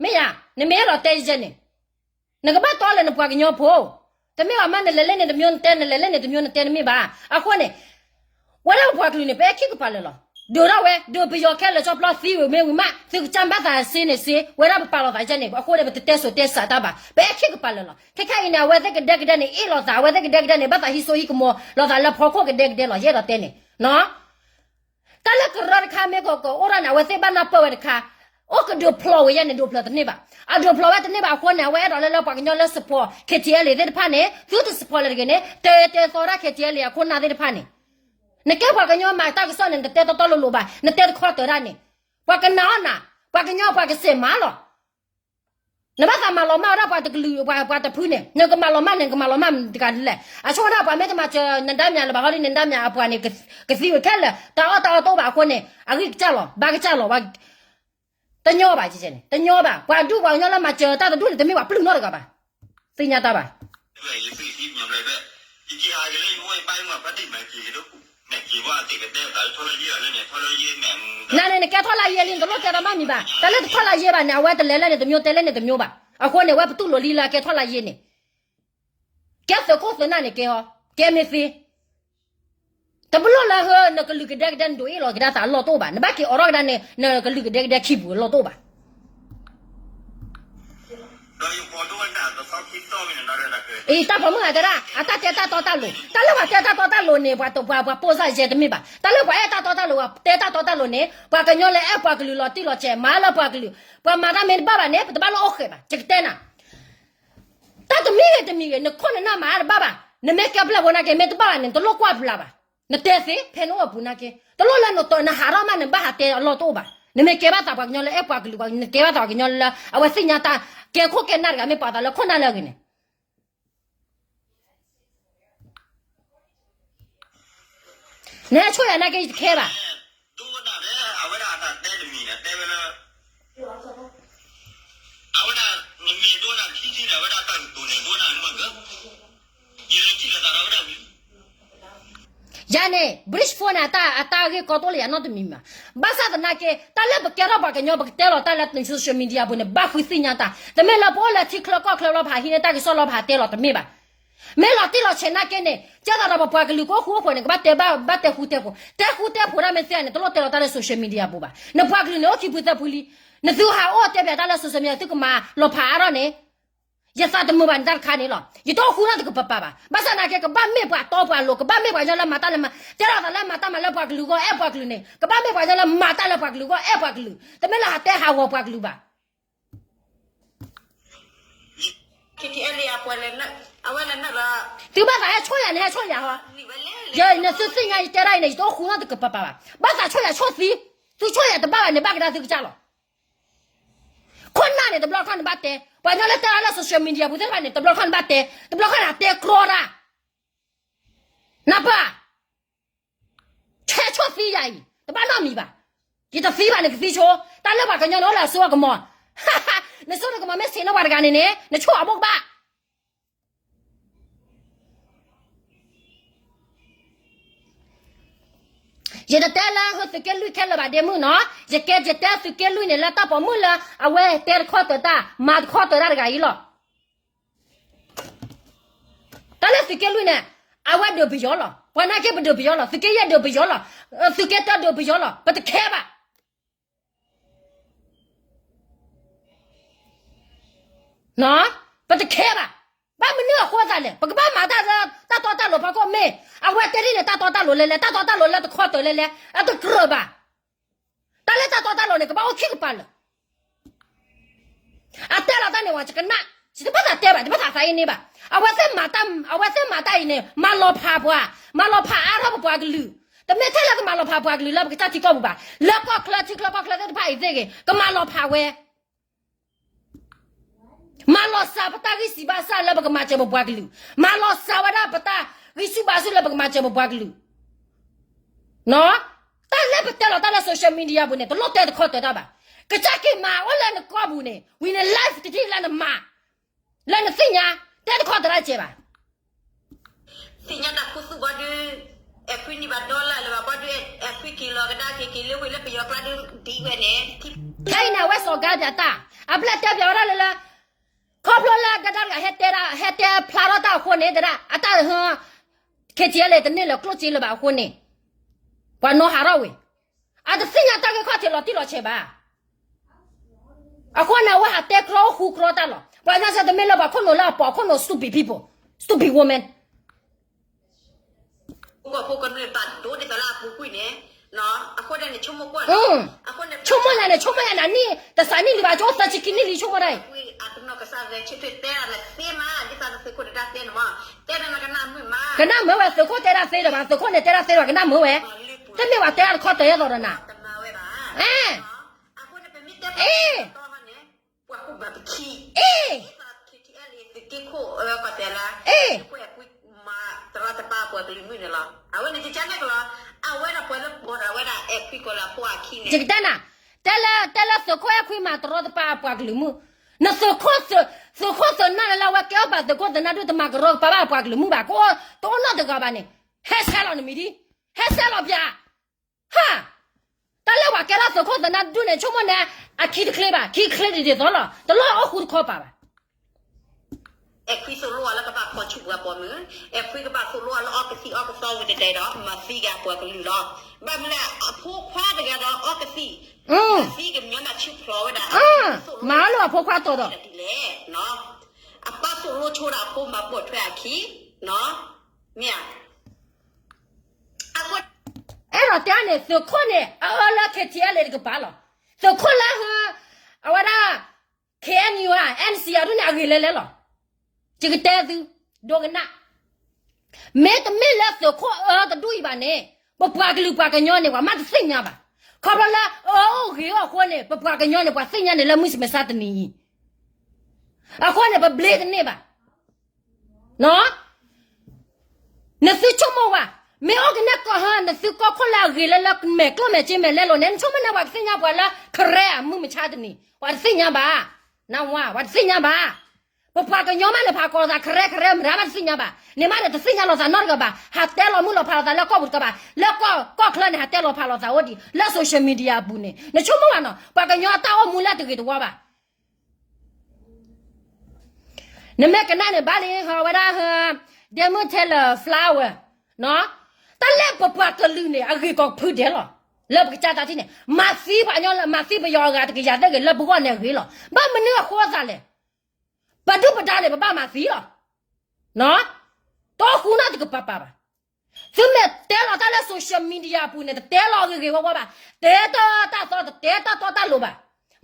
မ့ၢ်ယါ, နမ့ၢ်အဲၣ်ဒိးတဲယဲန့ၣ်, နကဘၣ်တီလၢနပှၤကညီဖိ, တမ့ၢ်ဘၣ်မးနလဲၤလၢန့ၣ်တမျိုးနတဲ, နလဲၤလၢန့ၣ်တမျိုးနတဲတမ့ၢ်ဘၣ်. အဃိန့ၣ် ဝဲဒၣ်ပပှၤကလုာ်န့ၣ် ပအဲၣ်ခံကပၤလၢာ်လီၤ. ဒုးထီၣ်ဝဲ, ဒုးပယီၤခဲလၢာ်ကၠီဖျီသံဝံၤမ့ၢ်ဝံၤမး, သုကစၢ်ဘၣ်သးစ့န့ၣ်စ့, ဝဲဒၣ်ပပာ်လီၤသးကဲန့ၣ် အဃိန့ၣ် ပတတဲစိၤတဲစးတၢ်ဘၣ်. ပအဲၣ်ခံကပၤလၢာ်လီၤ. ခဲခဲအံၤန့ၣ် အဝဲသ့ၣ်ကဒဲကဒဲန့ၣ် အ့ၣ်လိာ်သး, အဝဲသ့ၣ်ကဒဲကဒဲန့ၣ် ဘၣ်သးဟံးစိဟံးကမီၤလိာ်သးလၢဖီခိၣ်ကဒဲကဒဲလီၤ. ယအဲၣ်ဒိးတဲန့ၣ် တၢ်လၢကရၢတခါမ့ၢ်ကကအိၣ်ထီၣ်န့ၣ် အဝဲသ့ၣ်ဘၣ်နၢ်ပၢၢ်ဝဲတခါ, အိၣ်ကဒုးဖျိးဝဲယဲန့ၣ် ဒုးဖျိးတန့ၢ်ဘၣ်. အဒုးဖျိးဝဲတန့ၢ်ဘၣ်အဃိန့ၣ် အဝဲအဲၣ်ဒိးလၢလၢပှၤကညီလၢ support KTLA သ့ၣ်တဖၣ်န့ၣ် သုတ support လၢတဂ့ၤန့ၣ် တဲတဲသီဒၣ် KTLA အခိၣ်နၢ်သ့ၣ်တဖၣ်န့ၣ်, နကဲပှၤကညီမၤတၢ်ကစီၣ်န့ၣ် နတတဲတီတီလိၤလိၤဘၣ်, နတဲတခီတၢၤဒၣ်န့ၣ်, ပှၤကနၣ်အီၣ်နၤ, ပှၤကညီပှၤကစဲးမၤလီၤ. နဘၣ်သးမၤလီၤမၢ်ဝဲဒၣ်ပှၤတကလုာ် ပှၤတဖုန့ၣ် နကမၤလီၤမၢ်န့ၣ် နကမၤလီၤမၢ်တဂၤဒ်လဲၣ်. အဆိကတၢၢ်ပှၤမ့ၢ်တမၤစၢၤနဒါမၠးလၢၤဘၣ်ဃီဒီး နဒါမၠးအပှၤန့ၣ် ကသံဝဲခဲလၢာ် တၢ်အီၣ်တၢ်အီတအိၣ်ဘၣ်အဃိန့ၣ် အဂံၢ်ကစၢ်လီၤ ဘါကစၢ်လီၤ တညီဘၣ်, တညီဘၣ်. ပှၤဒူပှၤကညီလၢမၤစၢၤတၢ်တဒူၣ်န့ၣ် တမ့ၢ်ပှၤပျုၢ်နီတဂၤဘၣ်. သ့ၣ်ညါတၢ်ဘၣ်. နန့ၣ် နကဲထီၣ်လၢယဲလံ နတလိၣ်တဲတၢ်နီတမံၤဘၣ်. တၢ်လၢတထီၣ်လၢယဲလံ နတလိၣ်တဲတၢ်နီတမံၤဘၣ်. အဃိန့ၣ် အဝဲပတူၢ်လိာ်လံလၢအကဲထီၣ်လၢယဲန့ၣ် ကဲသုးခိၣ်သုးနၢ်န့ၣ်ကဲအီၤ ကဲမ့ၢ်သ့ တဘျီလၢဟၢ နကလုာ်ကဒဲကဒဲ နဒိးအ့ၣ်လိာ်က့ၤဒၣ်သးအလီၢ်တအိၣ်ဘၣ်. နဘၣ်က့ၤအိးထီၣ်ကဒါန့ၣ် နကလုာ်ကဒဲကဒဲခံပူၤအလီၢ်တအိၣ်ဘၣ်. အံၤ တၢ်ပိာ်မုၣ်ဂၤတဲဒၣ် အတၢ်တဲတၢ်တီတၢ်လိၤ, တၢ်လၢပှၤတဲတၢ်တီတၢ်လိၤန့ၣ် ပှၤ ပှၤ ပှၤပိၢ်စၢ်ယဲတမ့ၢ်ဘၣ်. တၢ်လၢပှၤအဲၣ်တၢ်တီတၢ်လိၤ ပှၤတဲတၢ်တီတၢ်လိၤန့ၣ် ပှၤကညီလၢအဲၣ်ပှၤကလုာ်လီၤတံၢ်လီၤဆဲး မၤလၢပှၤကလုာ်, ပှၤမၤတၢ်မ့ၢ်တဘၣ်ဘၣ်န့ၣ် ပတဘၣ်လိၣ်အိၣ်ဃဲးဘၣ်. ယကတဲနၤ တၢ်တမံၤဂ့ၤတမံၤဂ့ၤ နခိၣ်နနၢ်မၤအါတဘၣ်ဘၣ်, နမ့ၢ်ကဲပျဲၢ်ဖိနာ်က့ မ့ၢ်တဘၣ်ဘၣ်န့ၣ် နတလိၣ်ကွၢ်ပျၢ်ဘၣ်. နတဲသ့ ဖဲနအိၣ်အပူၤနာ်က့ တလိၣ်လၢနတီၤ နဟးထီၣ်မး နဘၣ်ဟးတဲအလီၢ်တအိၣ်ဘၣ်. နမ့ၢ်ကဲဘၣ်သးပှၤကညီလၢအဲၣ်ပှၤကလုာ် နကဲဘၣ်သးပှၤကညီလၢ အဝဲသ့ၣ်ညါတၢ် ကဲခိၣ်ကဲနၢ်တဂၤ မ့ၢ်ပှၤသးလၢခိၣ်နၢ်လၢအဂ့ၤန့ၣ် နဟဲဆိၣ်ယၤနာ်က့ ယတခဲဘၣ်. ယၤန့ၣ် Bridge Phone န့ၣ် အတၢ်ဂ့ၢ်ကီတိၢ်လၢယၤ နီတမံၤမး. ဘၣ်ဆၣ်သနာ်က့ တၢ်လၢပကဲထီၣ်ပှၤကညီ ပကတဲလီၤတၢ်လၢ social media ပူၤန့ၣ် ဘၣ်ဃုသ့ၣ်ညါတၢ်. တမ့ၢ်လၢပအိၣ်လၢထံချၢကီၢ်ချၢလီၤ ပဟးဟံးန့ၢ်တၢ်ကစီၣ်လီၤ ပဟးတဲလီၤ တမ့ၢ်ဘၣ်. မ့ၢ်လီၤတံၢ်လီၤဆဲးနာ်က့န့ၣ် ကဲသးဒီးပပှၤကလုာ်ကအိၣ်ဃူအိၣ်ဖိးန့ၣ် ကဘၣ်တဲဘၣ် ဘၣ်တဲဃူတဲဖိး, ဘၣ်တဲဃူတဲဖိးဒၣ်မ့ၢ်သ့န့ၣ် တလိၣ်တဲလီၤတၢ်လၢ social media ပူၤဘၣ်. နပှၤကလုာ်န့ၣ် အိၣ်ခံဖုသၢဖုလံ. နသုဟးအိၣ်တဲပၠးတၢ်လၢ social media သုကမၤလီၤဖးအါထီၣ်န့ၣ် ယသးတမုာ်ဘၣ်န့ၣ် တၢ်တခါန့ၣ်လီၤ. ယတအိၣ်ဃူနီတကပၤပၤဘၣ်. ဘၣ်ဆၣ်သနာ်က့ ကဘၣ်မ့ၢ်ပှၤတီပှၤလိၤ, ကဘၣ်မ့ၢ်ပှၤကညီလၢမၤတၢ်လၢမၤ, တဲလီၤသးလၢမၤတၢ်မၤလၢပှၤကလုာ်အဂီၢ် အဲၣ်ပှၤကလုာ်န့ၣ် ကဘၣ်မ့ၢ်ပှၤကညီလၢမၤတၢ်လၢပှၤကလုာ်အဂီၢ် အဲၣ်ပှၤကလုာ်, တမ့ၢ်လၢဟးတဲဟးဂီၤပှၤကလုာ်ဘၣ်. သုဘၣ်သးဟဲဆိၣ်ယၤန့ၣ် ဟဲဆိၣ်ယၤဟီ, ယနသုသ့ၣ်ညါယတဲဒၣ်အံၤန့ၣ် ယတအိၣ်ဃူနီတကပၤပၤဘၣ်. ဘၣ်သးဆိၣ်ယၤဆိၣ်သံ, သုဆိၣ်ယၤတဘၣ်ဘၣ်န့ၣ် ဘၣ်ကဒါသုကစၢ်လီၤ. ခိၣ်နၢ်န့ၣ် တဘျီခီန့ၣ်ဘၣ်တဲ, ပှၤကညီလၢတဲအါလၢ social media ပူၤသ့ၣ်တဖၣ်န့ၣ် တဘျီခီန့ၣ်ဘၣ်တဲ, တဘျီခီန့ၣ်တဲကြီတၢ်, နၢ်ပၢၢ်, ဆဲးဆိၣ်သံယၤအံၤ တဘၣ်နီတမံၤဘၣ်. ယတသံဘၣ်န့ၣ် ကသံဆိ, တၢ်လၢပှၤကညီန့ၣ်အိၣ်လၢအစိအကမီၤ, နစိနကမီၤမ့ၢ်ဆံးန့ၢ်ပှၤတဂၤန့ၣ်န့ၣ် နဆိၣ်အဘိၣ်ကဘၣ် ယတတဲလၢဟၢသုးက့လွံၢ်ခဲလၢာ်ဘၣ်ဒ့မုၣ်နီၤ, ယကဲယတဲသုးက့လွံၢ်န့ၣ်လၢတၢ်ပိာ်မုၣ်လၢအဝဲတဲတခီတၢၤတၢ် မၤတခီတၢၤတၢ်တဂၤအံၤလီၤ. တၢ်လၢသုးက့လွံၢ်န့ၣ် အဝဲဒုးပယီၤလီၤ, ပှၤနာ်က့ပဒုးပယီၤလီၤ, သုးက့ယဲၢ်ဒုးပယီၤလီၤ, သုးက့တၢဒုးပယီၤလီၤ, ပတခဲဘၣ် ပတခဲဘၣ်. ဘၣ်မနုၤအဃိသတးလဲၣ်, ပကဘၣ်မၤတၢ်လၢ တၢ်တီတၢ်လိၤဖီခိၣ်မ့ၢ်, အဝဲတဲဒ်န့ၣ် တၢ်တီတၢ်လိၤလဲၣ်လဲၣ်, တၢ်တီတၢ်လိၤလၢတခီတၢၤလဲၣ်လဲၣ်, အတကြၢးဘၣ်. တၢ်လၢတၢ်တီတၢ်လိၤန့ၣ် ကဘၣ်အိၣ်ခံကပၤလၢာ် အတဲလီၤတၢ်န့ၣ်ဝဲ ယကနၣ်, ယတဘၣ်သးတဲဘၣ်, ယတဘၣ်သးသးအ့န့ၣ်ဘၣ်. အဝဲသ့ၣ်မၤတၢ်, အဝဲသ့ၣ်မၤတၢ်အံၤန့ၣ် မၤလီၤဖးပှၤ, မၤလီၤဖးအါထီၣ်ပပှၤကလုာ်, တမ့ၢ်ထဲလၢကမၤလီၤဖးပှၤကလုာ်လၢပကစၢ်ထံကီၢ်ပူၤဘၣ်, လၢကီၢ်ချၢထံချၢကီၢ်ချၢသ့ၣ်တဖၣ်အံၤသ့ၣ်ဂ့ၤ ကမၤလီၤဖးဝဲ မၤလီၤစှၤပတၢ်ဂံၢ်စၢ်ဘါစၢ်လၢပကမၤစၢၤပပှၤကလုာ်, မၤလီၤစှၤဝဲဒၣ်ပတၢ်ဂံၢ်စၢ်ဘါစၢ်လၢပကမၤစၢၤပပှၤကလုာ် တၢ်လၢပတဲလီၤတၢ်လၢ social media ပူၤန့ၣ် တလိၣ်တဲတခီတၢၤတၢ်ဘၣ်. ကစၢ်က့ၤမၤအိၣ်လၢနကီၢ်ပူၤန့ၣ် ဝံၤန့ၣ် live တထံၣ်လၢနမၤ, လၢနသ့ၣ်ညါ, တဲတခီတၢၤတၢ်တကဲဘၣ်. သ့ၣ်ညါတၢ်ခူသူၣ်ဘီဒုး, အဲၣ်ခွံနံၣ်ဘၣ်ဒီလၢလၢၤဘၣ်ဘီဒုး, အဲၣ်ခွံက့ၤလီၤကဒါက့ၤက့ၤလၢဝ့ၢ်လၢပယီၤကျါဒုးဒံးဝဲန့ၣ်, ခဲအံၤန့ၣ် အဝဲစီၤကါပၠးတၢ်, အပျဲၢ်တဲပၠးဝဲဒၣ်လၢလၢ ခီဖျိလၢဒၣ်တၢ်တဂၤဟဲတဲဒၣ် ဟဲတဲဖျါထီၣ်တၢ်အဃိန့ၣ် တဒၣ်အတၢ်ဟၢ KTLA တန့ၢ်လၢၤကျိၣ်စ့လၢၤဘၣ်အဃိန့ၣ် ပှၤနီၢ်ဟးထီၣ်ဝဲ, အတသ့ၣ်ညါတၢ်ဂ့ၢ်ခီၣ်ထံးလီၤတံၢ်လီၤဆဲးဘၣ်. အဃိန့ၣ် အဝဲဟးတဲကြီဃူကြီတၢ်လီၤ. ပှၤကညီစဲတမ့ၢ်လၢပှၤခိၣ်နူာ်လၢအပိာ်ခိၣ်နူာ် stupid people, stupid woman. ဆိကမိၣ်ယၤန့ၣ် ဆိကမိၣ်ယၤနၤနံၣ် တစးနံၣ်လံဘၣ် ကအိၣ်သၢဆံခံနံၣ်လံ ဆိကမိၣ်ဒၣ်အံၤ ကနၣ်မုာ်ဝဲ သုးခိၣ်တဲဒၣ်သ့ဒီးဘၣ် သုးခိၣ်န့ၣ်တဲဒၣ်သ့ဒီး ကနၣ်မုာ်ဝဲ, တမ့ၢ်ပှၤတဲဒၣ်တခီတၢၤယဲသိးဒီးနၤ, အဲ, အ့ အ့ၣ်, အ့ၣ်, ယကတဲနၤ, တဲလၢ တဲလၢသုးခိၣ်အဲၣ်ခွံမၤတရီတပါအပှၤကလုာ်မုၣ်, နသုးခိၣ်, သုးခိၣ်သုးနၢ်လၢအဝဲကဲအီၣ်ပာ်သုးခိၣ်သုးနၢ်ဒုၣ်တမၤကရီကပၤဘၣ်အပှၤကလုာ်မုၣ်ဘၣ်, တအိၣ်နီတဂၤဘၣ်န့ၣ်, ဟဲဆဲးလီၤနမံၤဒံ, ဟဲဆဲးလီၤပၠး ဟါ, တၢ်လၢပှၤကဲထီၣ်သုးခိၣ်သုးနၢ်ဒုၣ်န့ၣ် ဆိကမိၣ်န့ၣ် အခံတချ့ဘၣ်, ခံချ့ဒ်သိးလီၤ, တလီၢ်အိၣ်ဃူတခီပၤဘၣ်. အဲၣ်ခွံသိၣ်လိအီၤလၢကဘၣ်ဖီၣ်ဆူၣ်ပှၤပိာ်မုၣ်, အဲၣ်ခွံကဘၣ်သိၣ်လိအီၤလၢအီကသံၣ်အီကသီဝံၤတတဲဒီး မၤသံက့ၤအပှၤကလုာ်လီၤ. ဘၣ်မနုၤလဲၣ် အဖိခွါတဂၤဒီးအီကသံၣ်, မၤသံက့ၤမညီမၤဆူၣ်ဖျိးဝဲဒၣ်, မၤလိာ်အဖိခွါတီၤဒီး ဒ်လဲၣ်, အပၢ်သိၣ်လိဆိဒီးအဖိမၤပိာ်ထွဲအခံ, မ့ၢ်ဧါ. အဲၣ်ဒိးတဲန့ၣ် သုးခိၣ်န့ၣ် အအၢလၢ K T L A တကပၤလီၤ. သုးခိၣ်လၢ အဝဲဒၣ် K N U ဧါ N C အဒိၣ်န့ၣ် အဂ့ၤလဲၤလဲၤလီၤ. ယကတဲသု ဒိကနၣ်, မ့တမ့ၢ်လၢသုးခိၣ်အၢတဒူၣ်အံၤဘၣ်န့ၣ် ပပှၤကလုာ်ပှၤကညီန့ၣ် ပှၤမ့ၢ်တသ့ၣ်ညါဘၣ်. ခီဖျိလၢအၢအိၣ်ဂ့ၤအိၣ်အဃိန့ၣ် ပပှၤကညီန့ၣ် ပှၤသ့ၣ်ညါန့ၣ်လၢမုၢ်မဆါတနံၤအံၤ, အဃိန့ၣ် ပဘျ့တန့ၢ်ဘၣ်. နသုဆိကမိၣ်ဝဲ, မ့ၢ်အိၣ်ကနဲၣ်ကီၢ်ဟါ နသုကီၢ်ခိၣ်လၢအဂ့ၤလၢလၢမဲာ်ကျိၣ်မဲာ်စ့မဲာ်လဲလိာ်န့ၣ် နဆိကမိၣ်န့ၣ် ပှၤကသ့ၣ်ညါပှၤလၢ Karen အမုၢ်မဆါတနံၤ, ပှၤတသ့ၣ်ညါဘၣ်. နဝါ ပှၤတသ့ၣ်ညါဘၣ်. ပပှၤကညီမးန့ၣ် ဖးကိးသး Karen Karen မတၤမးတသ့ၣ်ညါဘၣ်. န့ၣ်မးန့ၣ် တသ့ၣ်ညါလိာ်သးနီတဂၤဘၣ်. ဟးတဲလီၤမုၢ်လီၤဖးလိာ်သးလၢကီၢ်ပူၤတကပၤ, လၢကီၢ်ချၢန့ၣ် ဟးတဲလီၤဖးလိာ်သးအိၣ်ဒံး လၢ social media အပူၤန့ၣ် နဆိကမိၣ်ဘၣ်နီၤ ပှၤကညီအတၢ်အိၣ်မူလၢတဂ့ၤတဝါဘၣ်. နမ့ၢ်ကနၣ်န့ၣ် ဘၣ်လံ ဟးဝဲဒၣ် ဒဲမုၢ်ထဲလၢ flower နီၤ, တၢ်လၢပပှၤကလုာ်န့ၣ် အဂ့ၢ်ကီးဖုဒဲးလီၤ. လၢပကစၢ်တၢ်ထံၣ်န့ၣ် မၤသံပှၤကညီလၢ မၤသံပယီၤအဂၤတကယၤသ့ၣ်ဂ့ၤ လၢပဂီၢ်န့ၣ်အဂ့ၤလီၤ. ဘၣ်မနုၤအဃိသးလဲၣ်. ပဒုၣ်ပဒါန့ၣ် ပဘၣ်မၤသံလီၤ. တအိၣ်ဃူနီတကပၤပၤဘၣ်. သုမ့ၢ်တဲလီၤတၢ်လၢ social media အပူၤန့ၣ် တတဲလီၤဂ့ၤဂ့ၤဝါဝါဘၣ်. တဲတၢ်တၢ်သီ တတဲတၢ်တီတၢ်လိၤဘၣ်.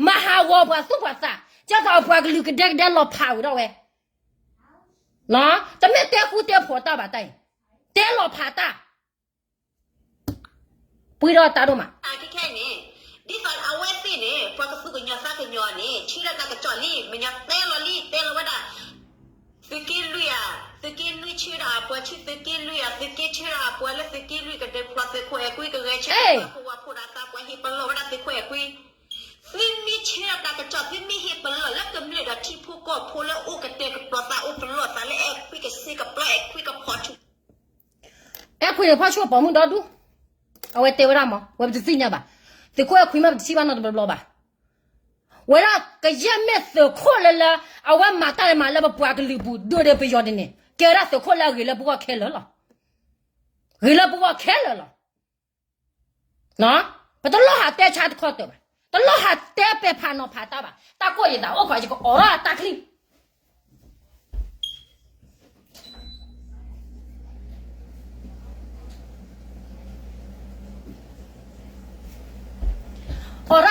မၤဟးဂီၤပှၤသူၣ်ပှၤသး, ကၢ်သးပှၤကလုာ်ကဒဲကဒဲလီၤဖးဝံၤဒီးဝဲ တမ့ၢ်တဲဃူတဲဖိးတၢ်ဘၣ်တၢ်အံၤ, တဲလီၤဖးတၢ်, ပှံၤဒီးတၢ်ဒိၣ်မး. ဒ်သိးအဝဲသ့ၣ်န့ၣ် ပှၤကသူၣ်ကညီၤသးကညီၤန့ၣ် ဆၢထၢၣ်တၢ်ကစီၣ်လံ မညီတဲလီၤလံ တဲလီၤဝဲဒၣ် သုးက့လွံၢ်ဧါ, သုးက့နွံဆၢထၢၣ်အပှၤ ဆူသုးက့လွံၢ်ဧါ, သုးက့ဆၢထၢၣ်အပှၤလၢသုးက့လွံၢ်ကဒုးဖျိးသုးခိၣ်အဲၣ်ကွံကဂဲၤဆၢထၢၣ် ပှၤဖိဝၤဖိဒီးသးပှၢ်ဟ့ၣ်ပလီၢ်ဝဲဒၣ်သုးခိၣ်အဲၣ်ကွံ သုမ့ၢ်ဆၢထၢၣ်တၢ်ကစီၣ် သုမ့ၢ်ဟ့ၣ်ပလီၢ်လၢကမျၢၢ်ဒီးထံဖိကီၢ်ဖိလၢအိၣ်ကတဲာ်ကတီၤသးအိၣ်ပလီၢ်သးလၢအဲၣ်ခွံကစ့ကပျီ အဲၣ်ခွံကဖီၣ်ဆူၣ် အဲၣ်ခွံန့ၣ်ဖီၣ်ဆူၣ်ပိာ်မုၣ်ဒီဒူၣ်, အဝဲတဲဝဲဒၣ်မး ဝဲပတသ့ၣ်ညါဘၣ်, သုးခိၣ်အဲၣ်ခွံမ့ၢ်ပတထံၣ်ဘၣ်နီတဘျီဘျီဘၣ်, ဝဲဒၣ်ကယဲၢ်မ့ၢ်သုးခိၣ်လၢလၢ အဝဲမၤတၢ်မၤလၢပပှၤကလုာ်ပူၤ ဒိၣ်ဒီးပယီၤဒ်န့ၣ် ကဲဝဲဒၣ်သုးခိၣ်လၢအဂ့ၤလၢပဂီၢ်ခဲလၢာ်လီၤ, ဂ့ၤလၢပဂီၢ်ခဲလၢာ်လီၤ. ပတလိၣ်ဟးတဲဆါတခီတၢၢ်ဘၣ်, တလိၣ်ဟးတဲပဲာ်ဖးနီၤဖးတၢ်ဘၣ်, တၢ်ကိၢ်ယသးအိၣ်ခီ ယကအိးထီၣ်အတၢ်ချံ အိးထီၣ်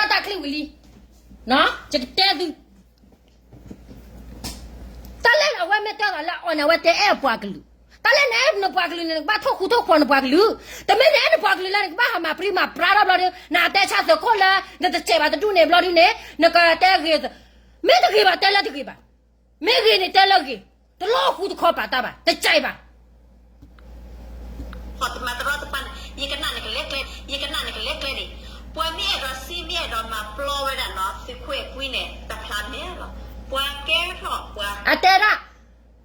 တၢ်ချံဝံၤလံ, ယကတဲသု တၢ်လၢအဝဲမ့ၢ်တဲသးလၢအီၤန့ၣ် အဝဲတဲအဲၣ်ပှၤကလုာ်, တၢ်လၢနအဲၣ်နပှၤကလုာ်န့ၣ် နကဘၣ်ထိၣ်ဃူထိၣ်ဖိးနပှၤကလုာ်, တမ့ၢ်နအဲၣ်နပှၤကလုာ်လၢ နကဘၣ်ဟးမၤပြံမၤပြါထီၣ်ဘျီဒီး နတဲဆါသုးခိၣ်လၢ နတစဲးဘၣ်တဒူၣ်န့ၣ်ဘျီဒုန့ၣ် နကတဲဂ့ၤ, မ့ၢ်တဂ့ၤဘၣ်တဲလၢတဂ့ၤဘၣ်, မ့ၢ်ဂ့ၤန့ၣ်တဲလၢဂ့ၤ, တလိၣ်ဃူတခီပာ်တၢ်ဘၣ်, တကဲဘၣ် ဟီတမၤတရီတပါန့ၣ် ယကနၣ်နကလဲၤကျဲ, ယကနၣ်နကလဲၤကျဲန့ၣ်, ပှၤမ့ၢ်အဲၣ်ဒိးစံးမ့ၢ်အဲၣ်ဒိးမၤပျီဝဲဒၣ်နီၤ သုးခိၣ်အဲၣ်ကွံန့ၣ် တဖျါမဲာ်လီၤ. ပှၤကဲထီၣ်ပှၤ အတဲဒၣ်,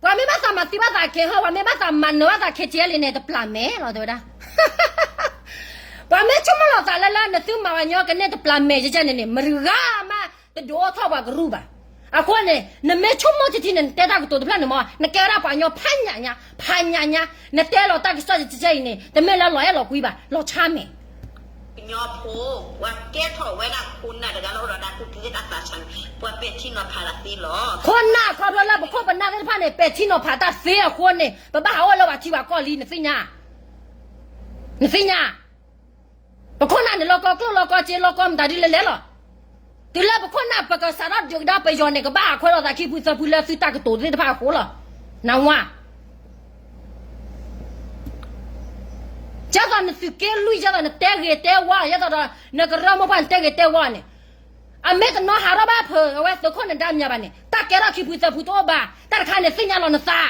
ပှၤမ့ၢ်ဘၣ်သးမၤသံဘၣ်သးက့ၤဟီ ပှၤမ့ၢ်ဘၣ်သးမၤနၢၤဘၣ်သး ခ့ကဲလံန့ၣ် တဖျါမဲာ်လီၤ တဲဝဲဒၣ်. ပှၤမ့ၢ်ဆိကမိၣ်လီၤသးလၢလၢ နသုမၤပှၤကညီကန့ၢ်တဖျါမဲာ်ကဲကဲန့ၣ်န့ၣ် မတၤဂၤမး တဒုးအိၣ်ထီၣ်ပှၤကရူၢ်ဘၣ်. အဃိန့ၣ် နမ့ၢ်ဆိကမိၣ်တထံၣ်န့ၣ် နတဲတၢ်ကတိၤတဖျၢၣ်န့ၣ်မး နကဲဝဲဒၣ်ပှၤကညီဖးညၣ်ညါ, ဖးညၣ်ညါ, နတဲလီၤတၢ်ကစီၣ်ကဲကဲအံၤန့ၣ် တမ့ၢ်လၢလီၤအဲၣ်လီၤကွံဘၣ်, လီၤဆါမဲာ် ကညီဖိ, ပှၤကဲထီၣ်ဝဲဒၣ်ခိၣ်နၢ်တဂၤလၢအိၣ်ဒီးတၢ်ကူၣ်တ့ၢ်တၢ်သးဆါန့ၣ် ပှၤပဲာ်ထံနီၤဖးတၢ်သ့လီၤ. ခိၣ်နၢ်ခီဖျိလၢပခိၣ်ပနၢ်သ့ၣ်တဖၣ်န့ၣ် ပဲာ်ထံနီၤဖးတၢ်သ့အဃိန့ၣ် ပဘၣ်ဟးအိၣ်လၢပှၤထံပှၤကီၢ်လံ နသ့ၣ်ညါ, နသ့ၣ်ညါ ပခိၣ်နၢ်န့ၣ် လီၢ်ကီၢ်ကျိၣ်လီၢ်ကီၢ်စ့လီၢ်ကီၢ်မတၤဒ်လဲၣ်လဲၣ်လီၤ. တုၤလၢပခိၣ်နၢ်ပကစးထီၣ်ဒုးကဒါပယီၤန့ၣ် ကဘၣ်ဟးခွဲးလိာ်သးခံဖုသၢဖုလၢသုတၢ်ကတိၤသ့ၣ်တဖၣ်အဃိလီၤ. နဝါ ဒ်သိးနသုးက့လွံၢ် ဒ်သိးနတဲဂ့ၤတဲဝါ ဒ်သိးဒီး နကရၢမိၢ်ပှၢ်နတဲဂ့ၤတဲဝါန့ၣ်, အမ့ၢ်တနီၤဟးထီၣ်ဘၣ်ဖုး အဝဲသုးခိၣ်နဒါမၠးဘၣ်န့ၣ် တၢ်ကဲထီၣ်ခံဖုသၢဖုတအိၣ်ဘၣ်. တၢ်တခါန့ၣ် သ့ၣ်ညါလီၤနသး,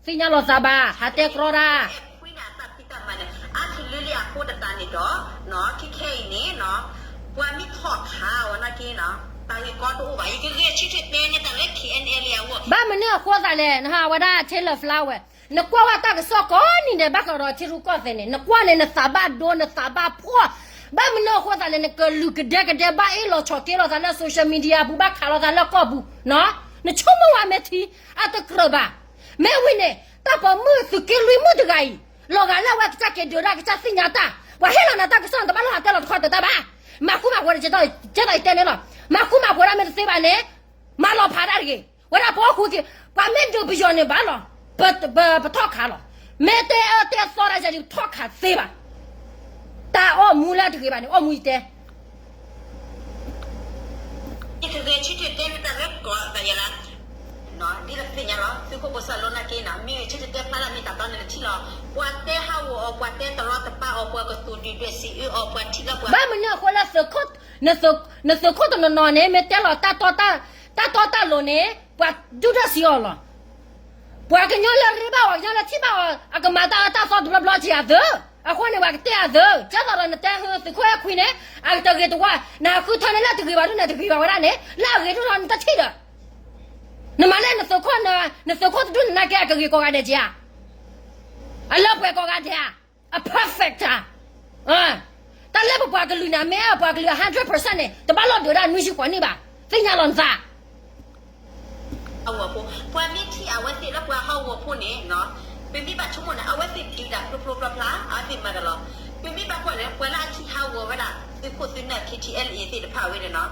သ့ၣ်ညါလီၤသးဘၣ် ဟးတဲကြီတၢ် အါထံလၢလံအဃိတတးန့ၣ်ဒီး ခဲခဲအံၤန့ၣ် ပှၤမ့ၢ်ထီၣ်ခးဝဲနာ်က့ တၢ်ဂ့ၢ်ကီတအိၣ်ဘၣ်. ယကဂဲၤဆၢထၢၣ်တဲန့ၢ်တၢ်လၢ K N L A အဂီၢ် ဘၣ်မနုၤအဃိသးလဲၣ် နဟးဝဲဒၣ် Taylor Flower နကွၢ်ဝဲတၢ်ကစီၣ်ကိးနံၤဒဲး ဘၣ်ဃးဒီးထံရူၢ်ကီၢ်သဲးန့ၣ် နကွၢ်န့ၣ် နသးဘၣ်ဒိ နသးဘၣ်ဖှီၣ်, ဘၣ်မနုၤအဃိသးလဲၣ် နကလုာ်ကဒဲကဒဲ ဘၣ်အ့ၣ်လိာ်ဆိးက့လိာ်သးလၢ social media ပူၤ ဘၣ်ခးလိာ်သးလၢကီၢ်ပူၤ, နဆိကမိၣ်ဝဲမ့ၢ်ထံ အတကြၢးဘၣ်. မ့ၢ်ဝံၤန့ၣ် တၢ်ပိာ်မုၣ်သုးက့လွံၢ်မုၣ်တဂၤအံၤ လီၤဂာ်လၢအဝဲကစၢ်က့ၤဒုးတၢ် ကစၢ်သ့ၣ်ညါတၢ်, ပှၤဟ့ၣ်လီၤနၤတၢ်ကစီၣ်န့ၣ် တဘၣ်လီၤဟးတဲလီၤတခီတၢ်ဘၣ်. မၤဃူမၤဖိးဒ်ကဲသိးယတဲန့ၣ်လီၤ. မၤဃူမၤဖိးဒၣ်မ့ၢ်တသ့ဘၣ်န့ၣ် မၤလီၤဖးဒၣ်တဂ့ၤ. ဝဲဒၣ်ပှၤအိၣ်ဃူက့ၤ ပှၤမ့ၢ်ဒုးပယီၤန့ၣ်ဘၣ်လီၤ. ပထီၣ်ခးလီၤ. မ့ၢ်တဲအၢတဲသီဒၣ်ယၤဒ်ပထီၣ်ခးသ့ဘၣ်. တၢ်အိၣ်မူလၢတဂ့ၤဘၣ်န့ၣ် အိၣ်မူယတဲ ယကဂဲၤဆၢထၢၣ်တဲန့ၢ်တၢ်လၢကီးသးယဲလၢ ဒ်သိးသ့ၣ်ညါလီၤ သုးခိၣ်ဘိၣ်စၢ်လိနာ်က့န့ၣ် မ့ၢ်ဂဲၤဆၢထၢၣ်တဲဖျါလၢမ့ၢ်တၢ်တီန့ၣ်တထံၣ်လီၤ. ပှၤတဲဟးဂီၤအီၤ ပှၤတဲတရီတပါအီၤ ပှၤကတိၤဒုၣ်ဒွဲၣ်စံးအၢအီၤ ပှၤထံၣ်လၢပှၤ ဘၣ်မနုၤအဃိလၢ နသုးခိၣ်တနီၤနီၤန့ၣ် မ့ၢ်တဲလီၤတၢ်တီတၢ်လိၤန့ၣ် ပှၤဒုၣ်ဒွဲၣ်စံးအီၤလီၤ. ပှၤကညီလၢရ့ဘၣ်အီၤ ကညီလၢထံၣ်ဘၣ်အီၤ အကမၤတၢ်အၢတၢ်သီတဘျီဘျီက့ၤအသး, အဃိန့ၣ် ပှၤကတဲအသး, ကဲသိးဒီးနတဲသုးခိၣ်အဲၣ်ခွံန့ၣ် အကတဂ့ၤတဝါ, နဟးဃုထၢန့ၣ်လၢတဂ့ၤဘၣ်ဒ်န့ၣ် တဂ့ၤဘၣ်ဝဲဒၣ်န့ၣ် လၢအဂ့ၤဒိၣ်ထီၣ်နတထံၣ်ဒီး, နမၤလၢနသုးခိၣ်, နသုးခိၣ်တဒူၣ်နနာ်က့ အကဂ့ၤကိးဂၤဒဲးက့ၤဧါ, အလၢပှဲၤကိးဂၤဒဲးဧါ, အ perfect ဧါ. တၢ်လၢပပှၤကလုာ်န့ၣ် မ့ၢ်အပှၤကလုာ်အ hundred percent န့ၣ် တဘၣ်လီၤဒုးဒၣ်နွံဆံဃိးနံၣ်ဘၣ်, သ့ၣ်ညါလီၤနသး အဝဲဖိ, ပှၤမ့ၢ်ထံၣ်အဝဲသ့ၣ်လၢပှၤဟးဂီၤဖိန့ၣ်, ပမ့ၢ်ဘၣ်ဆိကမိၣ်န့ၣ် အဝဲသ့ၣ်ဒုးတၢ်ဖျိဖျိဖျါဖျါ အဝဲသ့ၣ်မၤတၢ်လီၤ. ပမ့ၢ်ဘၣ်ကွၢ်န့ၣ် ပှၤလၢအထံၣ်ဟးဂီၤဝဲဒၣ် သုးခိၣ်သုးနၢ် K T L A သ့ၣ်တဖၣ်ဝဲန့ၣ်နီၤ,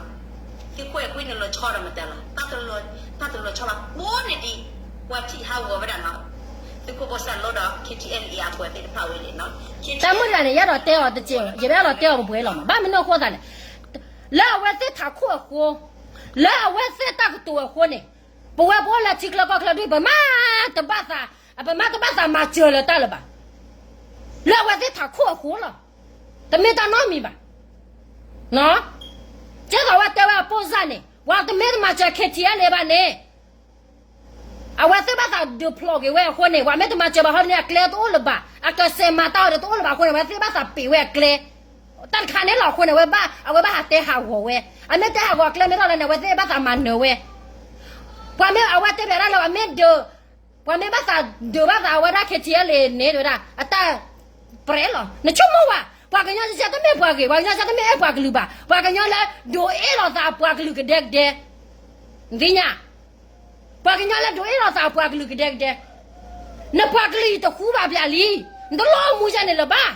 သုးခိၣ်အဲၣ်ခွံန့ၣ်လီၤဆီဒီးမတၤလီၤ, တၢ်တလီၤဆီဘၣ် ပိန့ၣ်ဒံး, ပှၤထံၣ်ဟးဂီၤဝဲဒၣ်နီၤ, သုးခိၣ်ဖိစၢ်လိဒီး K T L A အပှၤသ့ၣ်တဖၣ်ဝဲန့ၣ်နီၤ, တၢ်မုၢ်တဂၤန့ၣ် ယအဲၣ်ဒိးတဲအီၤတက့ၢ်, ယအဲၣ်ဒိးတဲအီၤပှဲၤပှဲၤလီၤမး, ဘၣ်မနုၤအဃိသးလဲၣ် လၢအဝဲသ့ၣ်ထးခိၣ်အဃိ, လၢအဝဲသ့ၣ်တၢ်ကတိၤအဃိန့ၣ်, ပဝဲပအိၣ်လၢထံချၢကီၢ်ချၢဒ် ပမၤတဘၣ်သး, ပမၤတဘၣ်သးမၤစၢၤလၢၤတၢ်လၢၤဘၣ်, လၢအဝဲသ့ၣ်ထးခိၣ်အဃိလီၤ, တမ့ၢ်တၢ်နီတမံၤဘၣ်, ကဲသိးဝဲတဲဝဲအပိၢ်စၢ်န့ၣ် ပှၤတမ့ၢ်တမၤစၢၤ K T L A ဘၣ်န့ၣ် အဝဲသ့ၣ်ဘၣ်သးဒုးဖျိးက့ၤဝဲအဃိန့ၣ် ပှၤမ့ၢ်တမၤစၢၤဘၣ်ဟီန့ၣ် အကျဲတအိၣ်လၢၤဘၣ်, အကစဲးမၤတၢ်အီၤဒီးတအိၣ်လၢၤဘၣ်အဃိန့ၣ် အဝဲသ့ၣ်ဘၣ်သးပ့ၤဝဲအကျဲ, တၢ်တခါန့ၣ်လီၤအဃိန့ၣ် အဝဲဘၣ်, အဝဲဘၣ်ဟးတဲဟးဂီၤဝဲ, အမ့ၢ်တဲဟးဂီၤအကျဲမ့ၢ်ထီၣ်လၢန့ၣ် အဝဲသ့ၣ်ဘၣ်သးမၤနၢၤဝဲ, ပှၤမ့ၢ်အဝဲတဲဘၣ်ဒၣ်လၢအမ့ၢ်ဒုး, ပှၤမ့ၢ်ဘၣ်သးဒုးဘၣ်သးအဝဲဒၣ် K T L A န့ၣ် တဝဲဒၣ် အတၢ်ပြဲးလီၤ, နဆိကမိၣ်ဝဲ, ပှၤကညီကစၢ်တမ့ၢ်ပှၤဂ့ၤ, ပှၤကညီကစၢ်တမ့ၢ်အဲၣ်ပှၤကလုာ်ဘၣ်, ပှၤကညီလၢဒိးအ့ၣ်လိာ်သးအပှၤကလုာ်ကဒဲကဒဲ, နသ့ၣ်ညါ ပှၤကညီလၢဒိးအ့ၣ်လိာ်သးအပှၤကလုာ်ကဒဲကဒဲ, နပှၤကလုာ်အံၤတဃူဘၣ်ဘၣ်လံ, နတလီၤမူယဲန့ၣ်လၢၤဘၣ်,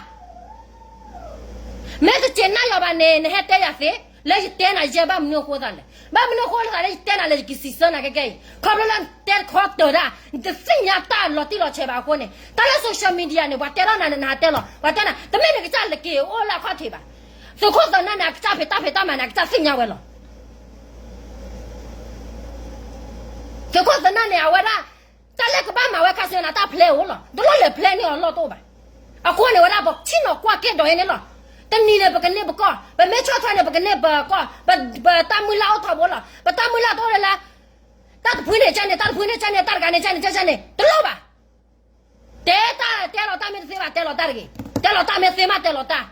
မ့ၢ်တစဲးနၢ်ယီၤဘၣ်န့ၣ် နဟဲတဲယၤသ့, လၢယတဲနၤယဲ ဘၣ်မနုၤအဃိသးလဲၣ်, ဘၣ်မနုၤအဃိသးလၢယတဲနၤလၢယကစံးဆၢနၤကဲကဲအံၤ, ခီဖျိလၢနတဲတခီတၢၤဒၣ်, နတသ့ၣ်ညါတၢ်လီၤတံၢ်လီၤဆဲးဘၣ်အဃိန့ၣ်, တၢ်လၢ social media န့ၣ် ပှၤတဲထီၣ်နၤန့ၣ် နဟးတဲလီၤ, ပှၤတဲနၤ တမ့ၢ်နကစၢ်လၢက့ၤအိၣ်လၢအခီၣ်ထံးဘၣ်, သုးခိၣ်သုးနၢ်န့ၣ် အကစၢ်ဖံးတၢ်ဖံးတၢ်မၤန့ၣ် အကစၢ်သ့ၣ်ညါဝဲလီၤ. သုးခိၣ်သုးနၢ်န့ၣ် အဝဲဒၣ်, တၢ်လၢကဘၣ်မၤဝဲခါဆူညါန့ၣ် တၢ်ဖျဲအိၣ်လီၤ, တလိၣ်လဲၤဖျဲန့ၢ်အီၤလီၢ်တအိၣ်ဘၣ်. အဃိန့ၣ် ဝဲဒၣ်ပထံၣ်နီၤကွၢ်ကဲဒီးအံၤန့ၣ်လီၤ. တနံၤန့ၣ် ပကန့ၢ်ပကီၢ်, ပမ့ၢ်ဆီၣ်ထွဲန့ၣ် ပကန့ၢ်ပကီၢ်, ပတၢ်မုၢ်လၢ်အိၣ်ထီဘိလီၤ. ပတၢ်မုၢ်လၢ်တအိၣ်လၢ်လၢ်, တၢ်တဖုန့ၣ်ကဲန့ၣ်, တၢ်တဖုန့ၣ်ကဲန့ၣ်, တၢ်တဂၤန့ၣ်ကဲန့ၣ်, ကဲန့ၣ်, တလိၣ်ဘၣ်. တဲတၢ်, တဲလီၤတၢ်မ့ၢ်တသ့ဘၣ် တဲလီၤတၢ်တဂ့ၤ, တဲလီၤတၢ်မ့ၢ်သ့မးတဲလီၤတၢ်,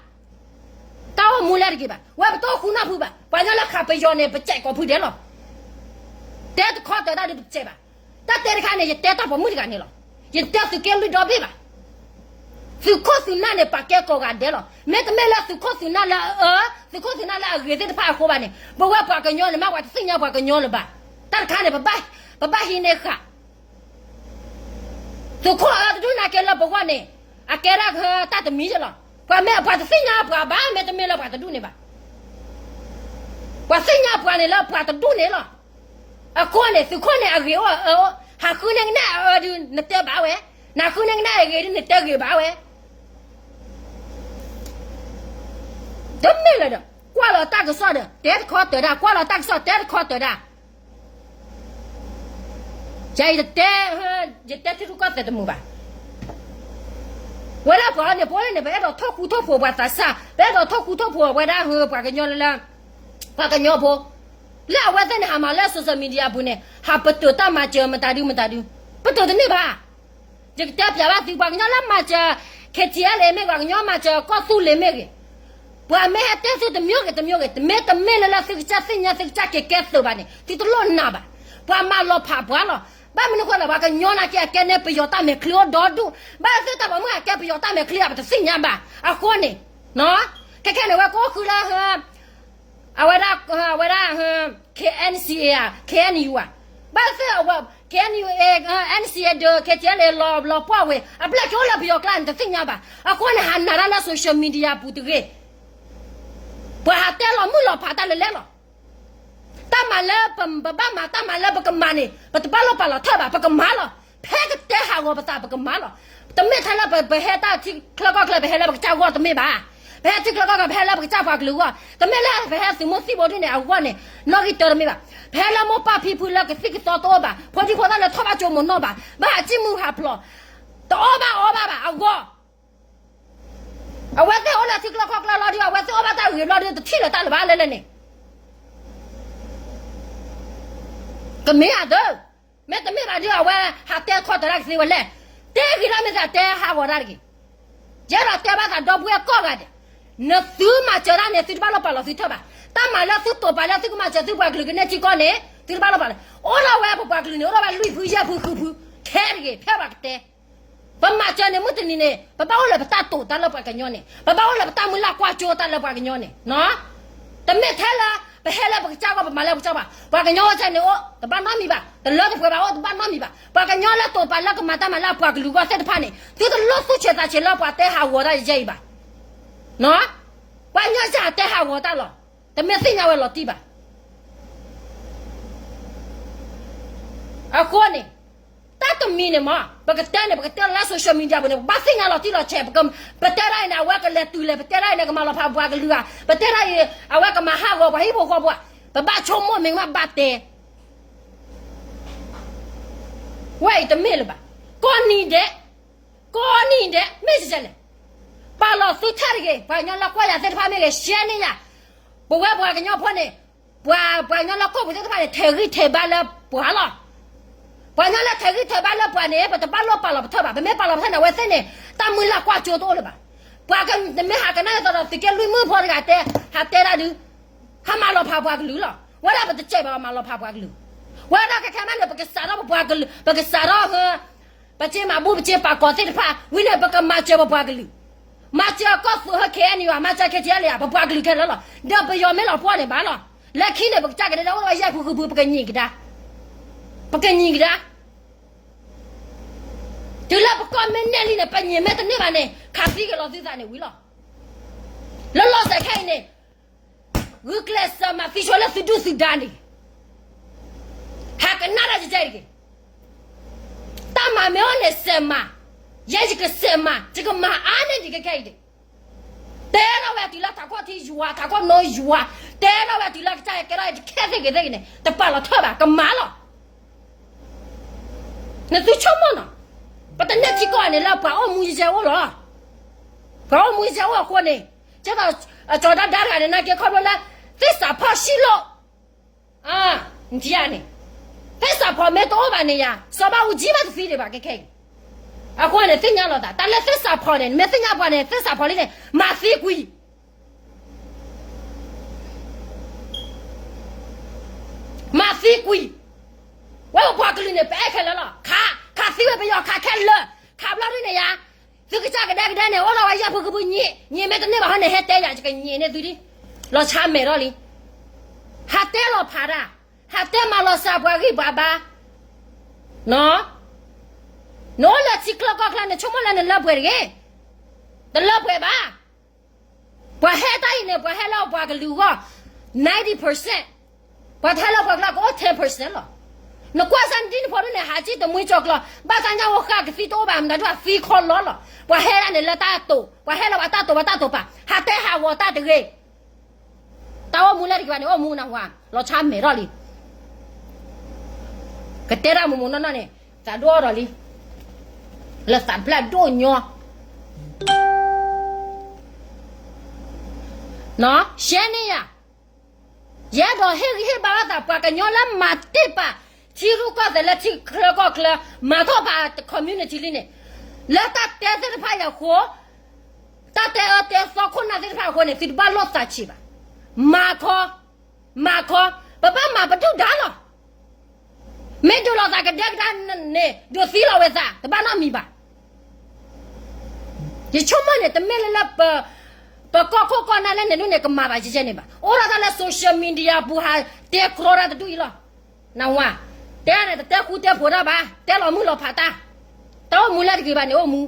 တၢ်အိၣ်မူလၢတဂ့ၤဘၣ်. ဝဲပတအိၣ်ဃူနၢ်ဖုဘၣ်, ပှၤကညီလၢခးပယီၤန့ၣ် ပစဲးကိးဖုဒဲးလီၤ. တဲတခီတၢၤတၢ်ဒီးပစဲးဘၣ်. တၢ်တဲတခါန့ၣ် ယတဲတၢ်ပိာ်မုၣ်တဂၤန့ၣ်လီၤ. ယတဲသုးက့လွံၢ်ဒီဘ့ၣ်ဘၣ်. သုးခိၣ်သုးနၢ်န့ၣ် ပာ်ကဲကိးဂၤဒဲးလီၤ. မ့တမ့ၢ်လၢသုးခိၣ်သုးနၢ်လၢအအၢ, သုးခိၣ်သုးနၢ်လၢအဂ့ၤသ့ၣ်တဖၣ်အဃိဘၣ်န့ၣ်, ပဝဲပှၤကညီန့ၣ် မ့ၢ်ပှၤတသ့ၣ်ညါပှၤကညီလၢၤဘၣ်. တၢ်တခါန့ၣ် ပဘၣ်ဟံးန့ၢ်ဃာ် သုးခိၣ်အၢတဒူၣ်န့ၣ်ကဲလၢပဂီၢ်န့ၣ်, အကဲဒၣ်တၢ်တမံၤလီၤ. ပှၤမ့ၢ်ပှၤတသ့ၣ်ညါပှၤဘၣ် မ့တမ့ၢ်လၢပှၤတဒူၣ်န့ၣ်ဘၣ်. ပှၤသ့ၣ်ညါပှၤန့ၣ်လၢပှၤတဒူၣ်န့ၣ်လီၤ. အဃိန့ၣ် သုးခိၣ်န့ၣ် အဂ့ၤအိၣ်အအၢအိၣ်, ဟးဃုန့ၢ်ကနၣ်အအၢဒုး နတဲဘၣ်ဝဲ, နဃုန့ၢ်ကနၣ်အဂ့ၤဒုး နတဲဂ့ၤဘၣ်ဝဲ. တမ့ၢ်လၢၤဒီး ကွၢ်လီၤတၢ်ကစီၣ်ဒီး တဲတခီတၢၤဒၣ်, ကွၢ်လီၤတၢ်ကစီၣ် တဲတခီတၢၤဒၣ်. ယတဲ, ယတဲထံရူၢ်ကီၢ်သဲးတမုာ်ဘၣ်. ဝဲဒၣ်ပှၤန့ၣ် ပဝဲန့ၣ် ပအဲၣ်ဒိးထိၣ်ဃူထိၣ်ဖိးပှၤသးစၢ်, ပအဲၣ်ဒိးထိၣ်ဃူထိၣ်ဖိးဝဲဒၣ် ပှၤကညီလၢ ပှၤကညီဖိ, လၢအဝဲသ့ၣ်န့ၣ် ဟးမၤလၢ social media ပူၤန့ၣ် ဟးပတုာ်တၢ်မၤစၢၤမတၤဒုမတၤဒု, ပတုာ်တန့ၢ်ဘၣ်. ယကတဲပျးဘၣ်သု ပှၤကညီလၢမၤစၢၤ KTLA မ့ၢ်ဂ့ၤ, ပှၤကညီမၤစၢၤကီၢ်သူလ့ၤမ့ၢ်ဂ့ၤ, ပှၤမ့ၢ်ဟဲတဲသုတမံၤဂ့ၤတမံၤဂ့ၤ, တမ့ၢ်တမ့ၢ်လၢလၢသုကစၢ်သ့ၣ်ညါသုကစၢ်က့ၤကဲသုးဘၣ်န့ၣ် သုတလိၣ်နာ်ဘၣ်. ပှၤမၤလီၤဖးပှၤလီၤ. ဘၣ်မနုၤဃိလဲၣ် ပှၤကညီနာ်က့အကဲန့ၣ် ပယီၤတၢ်မဲာ်ချံအိၣ်ဒီဒူၣ်, ဘၣ်သ့ၣ်တၢ်ပှၤမုၣ်အကဲပယီၤတၢ်မဲာ်ချံအပတသ့ၣ်ညါဘၣ်. အဃိန့ၣ် ခဲခဲန့ၣ် ဝဲကအိၣ်ဃုလၢ အဝဲဒၣ် အဝဲဒၣ် KNCA ဧါ KNU ဧါ, ဘၣ်သ့ၣ်အဝဲ KNU ဧါ NCA ဒီး KTLA လီၤလီၤပှီၢ်ဝဲ အဘျဲၣ်က့ၤအိၣ်လၢပယီၤကျါန့ၣ် တသ့ၣ်ညါဘၣ်. အဃိန့ၣ် ဟးနာ်တၢ်လၢ social media ပူၤတဂ့ၤ. ပှၤဟးတဲလီၤမုၢ်လီၤဖးတၢ်လၢလဲၣ်လီၤ. တၢ်မၤလၢပဘၣ်မၤ တၢ်မၤလၢပကမၤန့ၣ် ပတဘၣ်လိၣ်ပာ်လီၤထၢၣ်ဘၣ် ပကမၤလီၤ. ဖဲကတဲဟးဂီၤပသး ပကမၤလီၤ. တမ့ၢ်ထဲလၢပဟဲတၢ်ထံချၢကီၢ်ချၢ ပဟဲလၢပကစၢ်ဂီၢ်တမ့ၢ်ဘၣ်. ပဟဲထံချၢကီၢ်ချၢ ပဟဲလၢပကစၢ်ပှၤကလုာ်ဂီၢ်, တမ့ၢ်လၢပဟဲသုးမုၢ်သံၣ်ဘိဒ်န့ၣ်အဂီၢ်န့ၣ် နီၣ်ဂံၢ်တၢတမ့ၢ်ဘၣ်. ပဟဲလၢမိၢ်ပၢ်ဖံဖုလၢကသံၣ်ကသီတအိၣ်ဘၣ်, ဖိဒံဖိသၣ်လၢထီၣ်ဘၣ်ကၠိမိၢ်နီၢ်ဘၣ်, ဘၣ်ဟးစံၣ်မုၢ်ဟးဖျိး, တအီၣ်ဘၣ်အီဘၣ်ဘၣ်အဂီၢ် အဝဲသ့ၣ်အိၣ်လၢထံကျၢကီၢ်ကျၢလီၤဒုး အဝဲသ့ၣ်အိၣ်ဘၣ်တၢ်ဂ့ၤဘျီဒုး တထံၣ်လၢၤတၢ်လၢၤဘၣ်လၢလဲၣ်န့ၣ် ကမ့ၢ်ဧါသၢ, မ့တမ့ၢ်ဘၣ်ဒုး အဝဲဟးတဲခီတရၣ်ကသ့ဝဲလဲၣ်, တဲဂ့ၤထီၣ်မ့ၢ်သးတဲဟးဂီၤတၢ်တဂ့ၤ. ယအဲၣ်ဒိးတဲဘၣ်သးဒီပုၢ်ဝဲၢ်ကိးဂၤဒဲး, နသုမၤစၢၤတၢ်န့ၣ် သုတဘၣ်လိၣ်ပာ်လီၤသုထၢၣ်ဘၣ်. တၢ်မၤလၢသုတိာ်ပာ်လၢသုကမၤစၢၤသုပှၤကလုာ်ကနဲၣ်ထံကီၢ်န့ၣ် သုတဘၣ်လိၣ်ပာ်လီၤ. အိၣ်ဒီးဝဲပပှၤကလုာ်န့ၣ် အိၣ်ဒီးဝဲလွံၢ်ဖုယဲၢ်ဖုဃုဖု, ထဲတဂ့ၤ ဖဲပှၤကတဲ ပမၤစၢၤန့ၣ် မုၢ်တနံၤန့ၣ် ပဘၣ်အိၣ်လၢပတၢ်တိာ်တၢ်လၢပှၤကညီန့ၣ်, ပဘၣ်အိၣ်လၢပတၢ်မုၢ်လၢ်ကွၢ်စိတၢ်လၢပှၤကညီန့ၣ်, တမ့ၢ်ထဲလၢ ပဟဲလၢပကစၢ်ဂီၢ် ပမၤလၢပကစၢ်ဘၣ်. ပှၤကညီအိၣ်ထဲန့ၣ်အိၣ် တဘၣ်နီတမံၤဘၣ်, တလၢတပှဲၤဘၣ်အိၣ် တဘၣ်နီတမံၤဘၣ်. ပှၤကညီလၢတိာ်ပာ်လၢကမၤတၢ်မၤလၢအပှၤကလုာ်ဂီၢ်သ့ၣ်တဖၣ်န့ၣ် သုတလိၣ်သူၣ်ဆဲးသးဆဲးလၢပှၤတဲဟးဂီၤတၢ်ယဲအံၤဘၣ်. ပှၤကညီစ့ၢ်ဟးတဲဟးဂီၤတၢ်လီၤ, တမ့ၢ်သ့ၣ်ညါဝဲလီၤတံၢ်ဘၣ်. အဃိန့ၣ် တၢ်တမံၤန့ၣ်မ့ၢ် ပကတဲန့ၣ် ပကတဲလီၤလၢ social media ပူၤန့ၣ် ပဘၣ်သ့ၣ်ညါလီၤတံၢ်လီၤဆဲး, ပတဲဒၣ်အံၤန့ၣ် အဝဲကလဲၤတုၤလဲၣ်, ပတဲဒၣ်အံၤန့ၣ် ကမၤလီၤဖးပှၤကလုာ်ဧါ, ပတဲဒၣ်အံၤ အဝဲကမၤဟးဂီၤပှၤဟံၣ်ဖိဃီဖိဧါ, ပဘၣ်ဆိကမိၣ်မ့ၢ်ကမၣ်ဘၣ်တဲ ဝဲအံၤတမ့ၢ်လၢၤဘၣ်. ကိးနံၤဒဲး, ကိးနံၤဒဲး မ့ၢ်စ့ၢ်လဲၣ်, ပာ်လီၤသုထၢၣ်တဂ့ၤ, ပှၤကညီလၢကွၢ်ယၤသ့ၣ်တဖၣ်မ့ၢ်ဂ့ၤ ရှဲန့ၢ်ယၤ, ပဝဲပှၤကညီဖိန့ၣ် ပှၤ ပှၤကညီလၢကီၢ်ပူၤသ့ၣ်တဖၣ်န့ၣ် ထဲးဂံၢ်ထဲးဘါလၢပှၤလီၤ. ပှၤကညီလၢထဲးဂံၢ်ထဲးဘါလၢပှၤန့ၣ် ပတဘၣ်လိၣ်ပာ်လီၤပထၢၣ်ဘၣ်. ပမ့ၢ်ပာ်လီၤပထၢၣ်န့ၣ် အဝဲသ့ၣ်န့ၣ် တၢ်မုၢ်လၢ်ကွၢ်စိတအိၣ်လၢၤဘၣ်. ပှၤကမ့ၢ်ဟးကနၣ်သိးဒီးသုးက့လွံၢ်မုၣ်ဖိတဂၤတဲ ဟးတဲဒၣ်ဒုး ဟးမၤလီၤဖးပှၤကလုာ်လီၤ. ဝဲဒၣ်ပတစဲးဘၣ် မၤလီၤဖးပှၤကလုာ်, ဝဲဒၣ်ခဲခဲမးန့ၣ် ပကစးထီၣ်ပပှၤကလုာ်, ပကစးထီၣ်ဟၢ ပစ့မၤဘူၣ်ပစ့ပာ်ကီၤသ့ၣ်တဖၣ် ဝံၤန့ၣ် ပကမၤစၢၤပပှၤကလုာ်, မၤစၢၤကီၢ်သူးဟၢ KNU မၤစၢၤ KTLA ပပှၤကလုာ်ခဲလၢာ်လီၤ. ဒီးပယီၤမ့ၢ်လီၤပှီၢ်န့ၣ်ဘၣ်လီၤ. လၢခံန့ၣ် ပကစၢ်ကဒဲဒၣ်အိၣ်ဒီးယဲၢ်ဖုဃုဖု ပကညံးကဒါ, ပကညံးကဒါ တုၤလၢပကီၢ်မ့ၢ်နဲၣ်လံန့ၣ် ပညံးမ့ၢ်တန့ၢ်ဘၣ်န့ၣ် ခးသံက့ၤလီၤသုသးန့ၣ်ဝံၤလီၤ. လၢလီၤစဲးခဲအံၤန့ၣ် ဂုာ်ကျဲးစၢးမၤသံဆိလၢသုဒုၣ်သုဒါန့ၣ် ဟးကနၣ်တၢ်ယဲအံၤတဂ့ၤ. တၢ်မၤမ့ၢ်အိၣ်န့ၣ်စဲးမၤ, ယဲယကစဲးမၤ, ယကမၤအါန့ၢ်ဒံးခဲခဲအံၤန့ၣ်, တဲထီၣ်ဝဲတုၤလၢထးခိၣ်ထံယွၤ, ထးခိၣ်နိယွၤ, တဲထီၣ်ဝဲတုၤလၢကစၢ်ယွၤကဲထီၣ်အံၤတခဲသ့ၣ်ဂ့ၤသ့ၣ်ဂ့ၤန့ၣ် တပာ်လီၤထၢၣ်ဘၣ်, ကမၤလီၤ. နသုဆိကမိၣ်နီၤ, ပတနဲၣ်ထံကီၢ်န့ၣ်လၢပှၤအိၣ်မူယဲအိၣ်လီၤ. ပှၤအိၣ်မူယဲအိၣ်အဃိန့ၣ်, ကဲသိး အကၠီၤဒါဒါတဂၤန့ၣ် နာ်က့ခီဖျိလၢ သစ္စာဖောက်ရှိလို့, နထံၣ်ဧါန့ၣ်, သစ္စာဖောက်မ့ၢ်တအိၣ်ဘၣ်န့ၣ်ယၤ စီၤဘၣ်အူကၠံမးတသံဒံးဘၣ်ခဲခဲအံၤ. အဃိန့ၣ် သ့ၣ်ညါလီၤသး တၢ်လၢသစ္စာဖောက်န့ၣ် နမ့ၢ်သ့ၣ်ညါပှၤန့ၣ် သစ္စာဖောက်လံန့ၣ် မၤသံကွံာ် မၤသံကွံာ်, ဝဲပပှၤကလုာ်န့ၣ် ပအဲၣ်ခဲလၢာ်လီၤ. ခး, ခးသံဝဲပယီၤခးခဲလၢာ်, ခးဘျီဒ်န့ၣ်ယါ, သုကစၢ်ကဒဲကဒဲန့ၣ် အိၣ်ဒီးဝဲယဲၢ်ဖုဃုဖုညံး, ညံးမ့ၢ်တန့ၢ်ဘၣ်ဟီန့ၣ် ဟဲတဲယၤ ယကညံးန့ၢ်သုဒံး, လီၤဆါမဲာ်ထီၣ်လံ. ဟးတဲလီၤဖးတၢ်, ဟးတဲမၤလီၤစၢ်ပှၤဂံၢ်ပှၤဘါ, နအိၣ်လၢထံချၢကီၢ်ချၢန့ၣ် ဆိကမိၣ်လၢနလၢပှဲၤတဂ့ၤ, တလၢပှဲၤဘၣ်. ပှၤဟဲတၢ်အံၤန့ၣ် ပှၤဟဲလၢပှၤကလုာ်အဂီၢ် ninety percent, ပှၤတဟဲလၢပှၤကလုာ်ကအိၣ် ten percent လီၤ. နကွၢ်စၢ်နဒ်နဖိဒ်န့ၣ် ဟးစံၣ်တမှံကၠီၤကျီၤ, ဘၣ်ဆၣ်ညါအိၣ်ဃာ်ကသံတအိၣ်ဘၣ် မတၤဒုးသံခီလီလီၤ. ပှၤဟဲဒၣ်န့ၣ်လၢတၢ်တိာ်, ပှၤဟဲလၢပှၤတၢ်တိာ် ပှၤတၢ်တိာ်ပာ်, ဟးတဲဟးဂီၤတၢ်တဂ့ၤ. တၢ်အိၣ်မူလၢတက့ၤဘၣ်န့ၣ် အိၣ်မူနၢ်ဟူဧါ, လီၤဆါမဲာ်ထီၣ်လံ. ကတဲတၢ်မူးမူးနီၢ်နီၢ်န့ၣ် သးဒိၣ်အီၤဒီးလံ. လၢသးတဖျၢၣ်ဒိၣ်ညီ, ရှဲန့ၢ်ယၤ, ယအဲၣ်ဒိးဟ့ၣ်ဂံၢ်ဟ့ၣ်ဘါလိာ်သး ပှၤကညီလၢမၤတ့ၢ်ပာ် ထံရူၢ်ကီၢ်သဲးလၢထံချၢကီၢ်ချၢ, မၤထီၣ်ပာ် community လံန့ၣ်, လၢတၢ်တဲသ့ၣ်တဖၣ်အံၤအဃိ, တၢ်တဲအၢတဲသီခိၣ်နၢ်သ့ၣ်တဖၣ်အဃိန့ၣ် သုတဘၣ်လိာ်သးဆံးဘၣ်. မၤခီ, မၤခီ, ပဘၣ်မၤပဒုၣ်ဒါလီၤ. မ့ၢ်ဒုးလိာ်သးကဒဲကဒါန့ၣ် ဒုးသံလီၤဝဲသး တဘၣ်နီတမံၤဘၣ်. ယဆိကမိၣ်န့ၣ် တမ့ၢ်လၢလၢပ ပကီၢ်ခိၣ်ကီၢ်နၢ်လၢန့ၣ်ဒၣ်န့ၣ် ကမၤဘၣ်ကဲကဲန့ၣ်ဘၣ်. အိၣ်ဒၣ်တၢ်လၢ social media ပူၤဟးတဲကြီတၢ်တဒူၣ်အံၤလီၤ. နၢ်ဟူဧါ, တဲန့ၣ် တတဲဃူတဲဖိးတၢ်ဘၣ်, တဲလီၤမုၢ်လီၤဖးတၢ်, တၢ်အိၣ်မူလၢတဂ့ၤဘၣ်န့ၣ်အိၣ်မူ,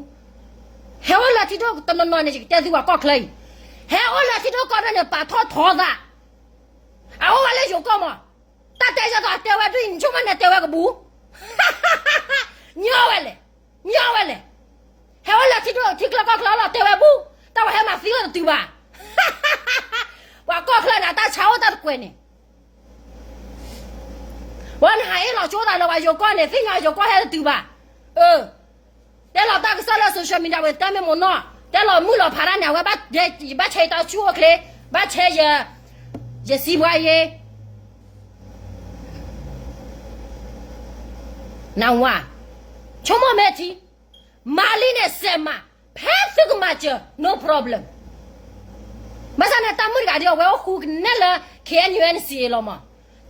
ဟဲအိၣ်လၢထံဒိၣ်တနီၤနီၤန့ၣ် ယကတဲသုပှၤကီၢ်ချၢအံၤ, ဟဲအိၣ်လၢထံဒိၣ်ကီၢ်ဒိၣ်န့ၣ် ပာ်ထီၣ်ထီသး, အအိၣ်ဝဲလၢယိၤကီၢ်မး, တၢ်တဲယဲသိးတဲဝဲဒ်အံၤ နဆိကမိၣ်န့ၣ်တဲဝဲကပူၤ ညီဝဲလဲၣ်, ညီဝဲလဲၣ်. ဟဲအိၣ်လၢထံဒိၣ်ထံချၢကီၢ်ချၢလီၤ တဲဝဲဘူၣ်, တၢ်ဝဲဟဲမၤသံလီၤတတုၤဘၣ်. ပှၤကီၢ်ချၢန့ၣ် အတၢ်ဆါအိၣ်တၢ်တကွဲးန့ၣ်, ဝဲနဟးအ့ၣ်လီၤဆိသးလၢပှၤယိၤကီၢ်န့ၣ် သ့ၣ်ညါယိၤကီၢ်ဟဲတတုၤဘၣ်. အၢ တဲလီၤတၢ်ကစီၣ်လၢ social media ဝဲတၢ်မ့ၢ်မိၢ်နီၢ်, တဲလီၤမုၢ်လီၤဖးတၢ်န့ၣ် အဝဲဘၣ်, ဘၣ်ဆဲးတၢ်ဆူၣ်အိၣ်ချ့, ဘၣ်ဆဲးယ, ယစံးပှၤယ့ နၢ်ဟူဧါ, ဆိကမိၣ်မ့ၢ်ထံ, မၤလံန့ၣ်စဲးမး, ဖဲသုကမၤစၢၤ no problem. ဘၣ်ဆၣ်န့ၣ် တၢ်မုၣ်တဂၤဒ်အဝဲအိၣ်ဃူကနဲၣ်လၢ K N U N C လီၤမး,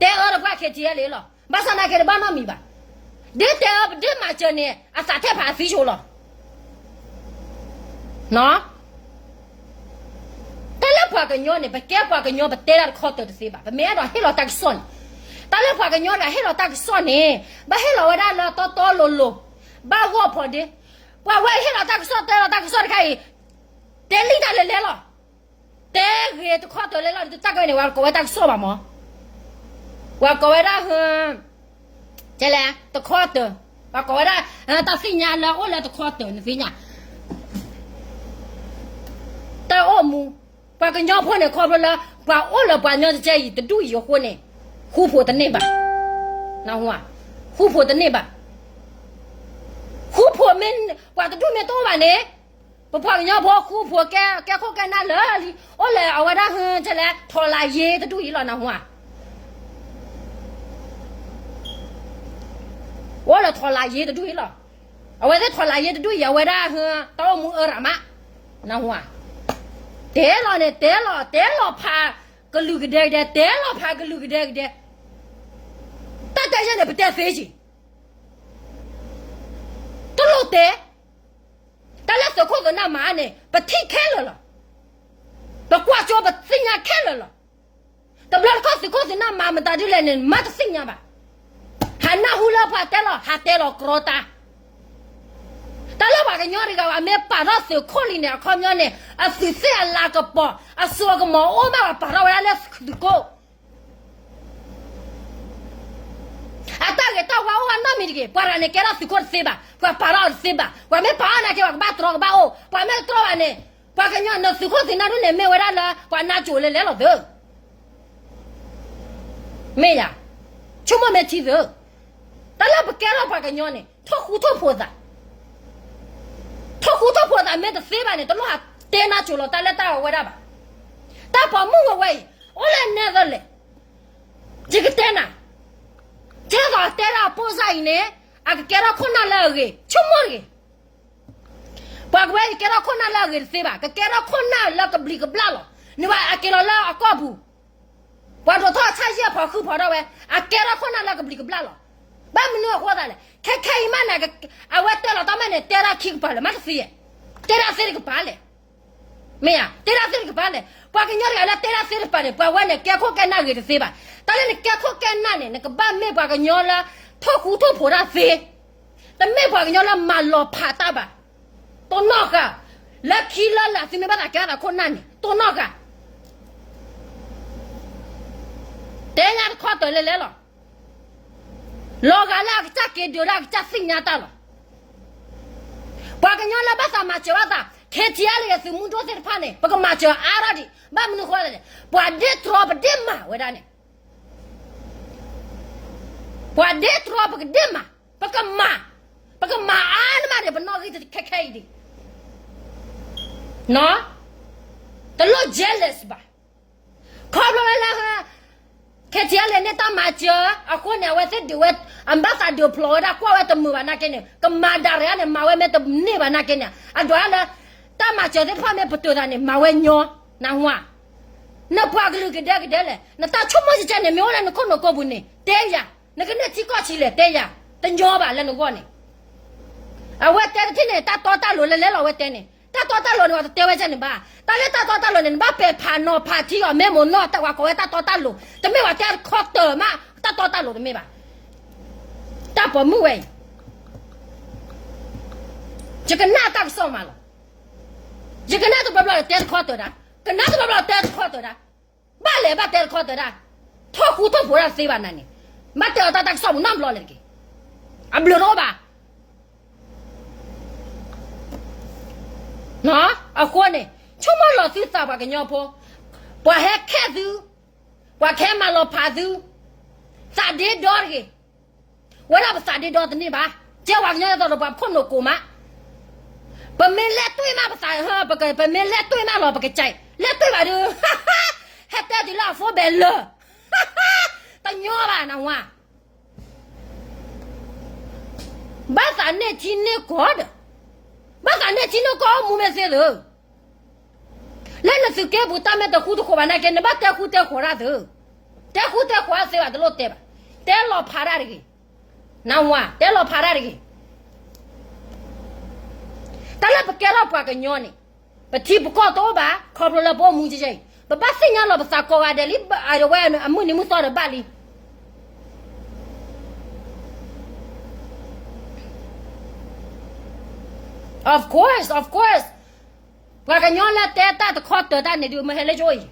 တဲအၢတပှၢ် K T L A လီၤ. ဘၣ်ဆၣ်နာ်က့တဘၣ်နီတမံၤဘၣ်. ဒ်တဲအၢပဒ့မၤစၢၤန့ၣ် အသးထဲဖးအသံဆိလီၤ. တၢ်လၢပှၤကညီန့ၣ် ပကဲပှၤကညီ ပတဲတၢ်တခီတၢၤတသ့ဘၣ်. ပမ့ၢ်အဲၣ်ဒိးဟ့ၣ်လီၤတၢ်ကစီၣ်န့ၣ်, တၢ်လၢပှၤကညီတဂၤဟ့ၣ်လီၤတၢ်ကစီၣ်န့ၣ်, ဘၣ်ဟ့ၣ်လီၤဝဲဒၣ်လၢတီတီလိၤလိၤ, ဘၣ်ဂီၢ်ဖီဒ့, ပှၤဝဲဟ့ၣ်လီၤတၢ်ကစီၣ် တဲလီၤတၢ်ကစီၣ်တခါအံၤ, တဲလံတၢ်လဲၤလဲၤလီၤ. တဲဂ့ၤတခီတၢၤလဲၤလီၤ တၢ်ကဝဲန့ၣ် ပှၤကိးဝဲတၢ်ကစီၣ်ဘၣ်မး, ပှၤကိးဝဲဒၣ်ဟ, ကဲလဲၣ် တခီတၢၤ, ပှၤကိးဝဲဒၣ်, တၢ်သ့ၣ်ညါလၢအိၣ်လၢတခီတၢၤ နသ့ၣ်ညါ တၢ်အိၣ်မူ, ပှၤကညီဖိန့ၣ် ခီဖျိလၢ ပှၤအိၣ်လၢပှၤကညီတကဲအံၤ တဒူၣ်အံၤအဃိန့ၣ်, ဃူဖိးတန့ၢ်ဘၣ်, နၢ်ဟူဧါ, ဃူဖိးတန့ၢ်ဘၣ်, ဃူဖိးမ့ၢ်, ပှၤတဒူၣ်မ့ၢ်တအိၣ်ဘၣ်န့ၣ်, ပပှၤကညီဖိဃူဖိးကဲ, ကဲခိၣ်ကဲနၢ်လၢာ်လံ, အိၣ်လၢအဝဲဒၣ်ဟ, ကဲလဲၣ်ထီၣ်လၢ်ယ့တဒူၣ်အံၤလီၤ နၢ်ဟူဧါ အိၣ်လၢထီၣ်လၢ်ယ့တဒူၣ်အံၤလီၤ. အဝဲသ့ၣ်ထီၣ်လၢ်ယ့တဒူၣ်အံၤ အဝဲဒၣ်ဟ, တၢ်အိၣ်မူအၢရၣ်မး, နၢ်ဟူဧါ, တဲလီၤန့ၣ် တဲလီၤ, တဲလီၤဖးကလုာ်ကဒဲကဒဲ, တဲလီၤဖးကလုာ်ကဒဲကဒဲ, တၢ်တဲယဲန့ၣ် ပတဲသ့က့ၤ, တလိၣ်တဲ, တၢ်လၢသုးခိၣ်သုးနၢ်မၤန့ၣ် ပထံၣ်ခဲလၢာ်လီၤ. ပကွၢ်ကၠိပသ့ၣ်ညါခဲလၢာ်လီၤ. တဘျီတခီၣ်သုးခိၣ်သုးနၢ်မၤမတၤဒ်လဲၣ်န့ၣ် မၤတသ့ၣ်ညါဘၣ်. ဟးနၢ်ဟူလၢပှၤတဲလီၤ ဟးတဲလီၤကြီတၢ် တၢ်လၢပှၤကညီတဂၤဝဲ မ့ၢ်ပာ်ထီၣ်သုးခိၣ်လံန့ၣ် အခီပညီန့ၣ် အသုးသ့ၣ်အလၤကပီၤ အစိအကမီၤအိၣ်ဘၣ် ပှၤပာ်ထီၣ်ဝဲဒၣ်လၢသုးခိၣ် အတၢ်ဂ့ၤတၢ်ဝါအိၣ်ဝဲနီတမံၤတဂ့ၤ. ပှၤတဂၤန့ၣ် ကဲထီၣ်သုးခိၣ်တသ့ဘၣ်, ပှၤပာ်ထီၣ်အီၤတသ့ဘၣ်. ပှၤမ့ၢ်ပာ်အီၤနာ်က့ ပှၤကဘၣ်တြီကဘၣ်အိၣ်, ပှၤမ့ၢ်တတြီဘၣ်န့ၣ် ပှၤကညီနသုးခိၣ်သုးနၢ်ဒ်န့ၣ် မ့ၢ်ဝဲဒၣ်လၢ ပှၤနါကိၤလဲၤလဲၤလီၤသၢ မ့ၢ်ယၤ, ဆိကမိၣ်မ့ၢ်ထံသၢ, တၢ်လၢပကဲထီၣ်ပှၤကညီန့ၣ် ထိၣ်ဃူထိၣ်ဖိးသး, ထိၣ်ဃူထိၣ်ဖိးသးမ့ၢ်တသ့ဘၣ်န့ၣ် တလိၣ်ဟးတဲနါကိၤလီၤတၢ်လၢတၢ်အဝဲဒၣ်ဘၣ်. တၢ်ပိာ်မုၣ်ဝဲဝဲအံၤ အိၣ်လၢနဲသိးလဲၣ်, ယကတဲနၤ, ကဲသိးတဲဒၣ်အပိၢ်စၢ်အံၤန့ၣ် အကကဲထီၣ်ခိၣ်နၢ်လၢအဂ့ၤ, ဆိကမိၣ်တဂ့ၤ ပှၤကဝဲအံၤကဲထီၣ်ခိၣ်နၢ်လၢအဂ့ၤတသ့ဘၣ်, ကကဲထီၣ်ခိၣ်နၢ်လၢကဘျံးကဘျၣ်လီၤ. နဘၣ်အက့ၤလီၤလၢအကီၢ်ပူၤ, ပှၤဒိးထီၣ်ဆၣ်ယဲၢ်ဖီဃုဖီထီၣ်ဝဲ, အကဲထီၣ်ခိၣ်နၢ်လၢကဘျံးကဘျၣ်လီၤ. ဘၣ်မနုၤအဃိသးလဲၣ်, ခဲခဲအံၤမးန့ၣ် အဝဲတဲလီၤတၢ်မးန့ၣ် တဲဒၣ်ခံကပၤလၢာ် မးတသ့, တဲဒၣ်သ့တကပၤလဲၣ်. မ့ၢ်ဧါ, တဲဒၣ်သ့တကပၤလဲၣ်. ပှၤကညီတဂၤလၢတဲဒၣ်သ့တကပၤန့ၣ် ပှၤဝဲန့ၣ် ကဲခိၣ်ကဲနၢ်ဂ့ၤတသ့ဘၣ်. တၢ်လၢနကဲခိၣ်ကဲနၢ်န့ၣ် နကဘၣ်မ့ၢ်ပှၤကညီလၢ ထိၣ်ဃူထိၣ်ဖိးတၢ်သ့, တမ့ၢ်ပှၤကညီလၢမၤလီၤဖးတၢ်ဘၣ်. တိၢ်နီၣ်ဃာ်, လၢခံလၢလာ်သုမ့ၢ်ဘၣ်သးကဲထီၣ်သးခိၣ်နၢ်န့ၣ် တိၢ်နီၣ်ဃာ် တဲညါတခီတၢၤလဲၤလဲၤလီၤ. လီၤဂာ်လၢအကစၢ်က့ၤဒုးလၢအကစၢ်သ့ၣ်ညါတၢ်လီၤ. ပှၤကညီလၢဘၣ်သးမၤစၢၤဘၣ်သး ခဲထံအါလၢယသုးမုၢ်ဒိၣ်သ့ၣ်တဖၣ်န့ၣ် ပကမၤစၢၤအါထီၣ်ဒံး. ဘၣ်မနုၤဃိလဲၣ်, ပှၤဒ့တြီပဒ့မၤဝဲဒၣ်န့ၣ် ပှၤဒ့တြီပကဒ့မၤ, ပကမၤ, ပကမၤအါန့ၢ်မးန့ၣ် ပနီၣ်ဂံၢ်ခဲခဲအံၤဒံး. တလိၣ် jealous ဘၣ်. ခီဖျိလၢ ခဲထံအလဲၣ်န့ၣ်တၢ်မၤစၢၤ, အဃိန့ၣ် အဝဲသ့ၣ်ဒုးဝဲ, အဘၣ်သးဒုးဖျိးဝဲဒၣ်ကွၢ်ဝဲတမုာ်ဘၣ်နာ်က့န့ၣ် ကမၤဒၣ်ရဲၣ်န့ၣ် မၤဝဲမ့ၢ်တန့ၢ်ဘၣ်နာ်က့န့ၣ် အဒွးလၢ တၢ်မၤစၢၤသ့ၣ်တဖၣ်မ့ၢ်ပတုာ်သးန့ၣ် မၤဝဲညီ, နၢ်ဟူဧါ, နပှၤကလုာ်ကဒဲကဒဲလဲၣ်, နတၢ်ဆိကမိၣ်ကကဲန့ၣ် မ့ၢ်အိၣ်လၢနခိၣ်နူာ်ကိးပူၤန့ၣ် တဲယၤ, နကန့ၢ်ထံကီၢ်ဆံးလဲၣ် တဲယၤ, တညီဘၣ်လၢနဂီၢ်န့ၣ် အဝဲတဲတထံၣ်န့ၣ် တၢ်တီတၢ်လိၤလၢလဲၤလီၤဝဲတဲန့ၣ် တၢ်တီတၢ်လိၤန့ၣ် ပှၤတတဲဝဲဒ်န့ၣ်ဘၣ်. တၢ်လၢတၢ်တီတၢ်လိၤန့ၣ် နဘၣ်ပဲာ်ဖးနီၤဖးထံအီၤ မ့ၢ်မိၢ်နီၢ်တၢ်ဝဲကိးဝဲတၢ်တီတၢ်လိၤ, တမ့ၢ်ဘၣ်တဲတခီတၢၤမး တၢ်တီတၢ်လိၤတမ့ၢ်ဘၣ်. တၢ်ပိာ်မုၣ်ဝဲအံၤ ယကနၣ်တၢ်ကစီၣ်မးလီၤ. ယကနၣ်တဘျီဘျီဒီးတဲတခီတၢၤဒၣ်, ကနၣ်တဘျီဘျီတဲတခီတၢၤဒၣ်, ဘၣ်လဲၤဘၣ်တဲတခီတၢၤဒၣ်, ထီၣ်ဃူထီၣ်ဖိးတၢ်တသ့ဘၣ်နၤန့ၣ်, ဘၣ်တဲအီၤတၢ်တၢ်ကစီၣ်မးနီတဘျီလဲၣ်တက့ၢ်. အဘျုးတအိၣ်ဘၣ်. အဃိန့ၣ် ဆိကမိၣ်လီၤသုသးပှၤကညီဖိ, ပှၤဟဲခဲသု, ပှၤကဟဲမၤလီၤဖးသု, သးဒ့ဒီတဂ့ၤ. ဝဲဒၣ်ပသးဒ့ဒီတန့ၢ်ဘၣ်. ကဲပှၤကညီအသိးဒီးပှၤခိၣ်နူာ်ကိးမး, ပမ့ၢ်လဲၤတွ့ၢ်မးပသး, ပမ့ၢ်လဲၤတွ့ၢ်မးလီၤ ပကစဲးလဲၤတွ့ၢ်ဘၣ်ဒီး ဟဲတဲတုၤလၢအဖိဘဲလၢာ်, တညီဘၣ်နဝါ ဘၣ်သးန့ၢ်ထံန့ၢ်ကီၢ်ဒီး, ဘၣ်သးန့ၢ်ထံန့ၢ်ကီၢ်အိၣ်မူမ့ၢ်သ့သု, လၢနသုးက့ပူၤတၢ်မ့ၢ်တဃူတဃိးဘၣ်နာ်က့ နဘၣ်တဲဃူတဲဖိးတၢ်သု, တဲဃူတဲဖိးတၢ်သ့ဘၣ်တလိၣ်တဲဘၣ်, တဲလီၤဖးတၢ်တဂ့ၤ, နဝါ တဲလီၤဖးတၢ်တဂ့ၤ. တၢ်လၢပကဲထီၣ်ပှၤကညီန့ၣ်, ပထံပကီၢ်တအိၣ်ဘၣ် ခီဖျိလၢပအိၣ်မူကဲအံၤ, ပဘၣ်သ့ၣ်ညါလီၤပသးကိးဂၤဒဲးလံ, အဝဲအမုၢ်နံၤမုၢ်သီဒီးဘၣ်လံ. Of course, of course. ပှၤကညီလၢတဲတၢ်တခီတၢၤတၢ်န့ၣ်ဒုး မ့ၢ်ဟဲလၢယအိၣ်အံၤ,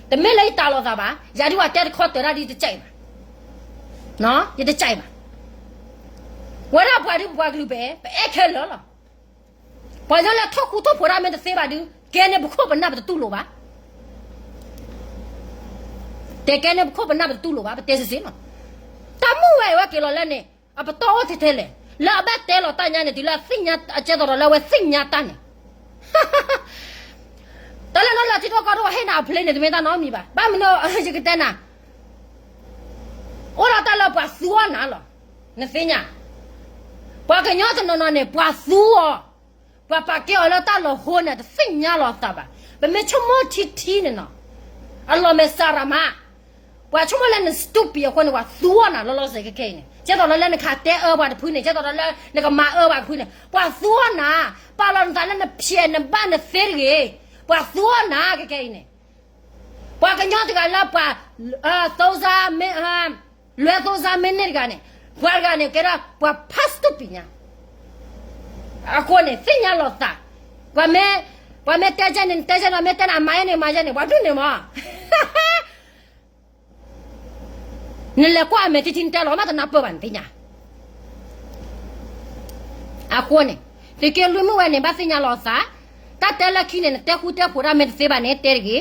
တမ့ၢ်လၢယတၢ်လီၤသးဘၣ်, ယၤဒုးပှၤတဲတခီတၢၤတၢ်ဒုးတကဲအံၤဘၣ်, ယတကဲအံၤဘၣ်. ဝဲဒၣ်ပှၤဒုးပပှၤကလုာ်ပဲ, ပအဲၣ်ခဲလၢာ်လီၤ. ပှၤကညီလၢထီၣ်ဃူထီၣ်ဖိးတၢ်မ့ၢ်တသ့ဘၣ်ဒုး ကဲန့ၣ်ပခိၣ်ပနၢ်ပတတူၢ်လိာ်ဘၣ်. တဲကဲန့ၣ်ပခိၣ်ပနၢ်ပတတူၢ်လိာ်ဘၣ် ပတဲစ့ၢ်စ့ၢ်လီၤ. တၢ်မုၢ်ဝဲအဝဲက့ၤလီၤလၢန့ၣ် အပတီၢ်အိၣ်ထဲထဲလဲၣ်, လၢအဘၣ်တဲလီၤတၢ်ညါန့ၣ် တုၤလၢအသ့ၣ်ညါအကဲသိးဒီးလၢအဝဲသ့ၣ်ညါတၢ်န့ၣ် တၢ်လၢနီၢ်လၢထံထီၣ်ကီၢ်ထီၣ်ဟ့ၣ်နၤအဖျ့န့ၣ် တမ့ၢ်တၢ်နီတမံၤဘၣ်. ဘၣ်မနုၤ ယကတဲနၤ, အိၣ်ဒီးတၢ်လၢပှၤသူအီၣ်နၤလီၤ. နသ့ၣ်ညါ, ပှၤကညီတနီၤနီၤန့ၣ် ပှၤသူအီၤ, ပှၤပာ်ကဲအီၤလၢတၢ်လီၤဟိန့ၣ် တသ့ၣ်ညါလီၤသးဘၣ်. ပမ့ၢ်ဆိကမိၣ်ထံထံန့ၣ်နီၤ, အလီၤမဲာ်စၢ်ရၤမး, ပှၤဆိကမိၣ်လၢန stupid အဃိန့ၣ် ပှၤသူအီၣ်နၤလီၤလီၤဆဲးခဲခဲအံၤန့ၣ်, ကဲသိးဒီးလၢနခးတဲအၢပှၤတဖုန့ၣ်, ကဲသိးဒီးလၢနကမၤအၢပှၤတဖုန့ၣ် ပှၤသူအီၣ်နၤ, ပာ်လီၤနသးလၢနဖျဲးနဘၣ်နသ့တဂ့ၤ, ပှၤသူအီၣ်နၤခဲခဲအံၤန့ၣ် ပှၤကညီတဂၤလၢပှၤ သိစါမ့ၢ်, လွဲသိစါမ့ၢ်န့ၢ်တဂၤန့ၣ်, ပှၤတဂၤန့ၣ် ကဲဒၣ်ပှၤဖး stupid ညါ, အဃိန့ၣ် သ့ၣ်ညါလီၤသး, ပှၤမ့ၢ်, ပှၤမ့ၢ်တဲကဲန့ၣ် နတဲကဲန့ၣ်, မ့ၢ်တဲနၤမၤယဲန့ၣ် မၤယဲန့ၣ် ပှၤဒုးန့ၣ်မး နလဲၤကွၢ်အမဲာ်ထံထံ နတဲလီၤမး တနၢ်ပၢၢ်ဘၣ် နသ့ၣ်ညါ. အဃိန့ၣ် သုးက့လွံၢ်မုၣ်ဝဲန့ၣ် ဘၣ်သ့ၣ်ညါလီၤသး, တၢ်တဲလၢခံန့ၣ် နတဲဃူတဲဖိးတၢ်မ့ၢ်တသ့ဘၣ်န့ၣ် တဲတဂ့ၤ,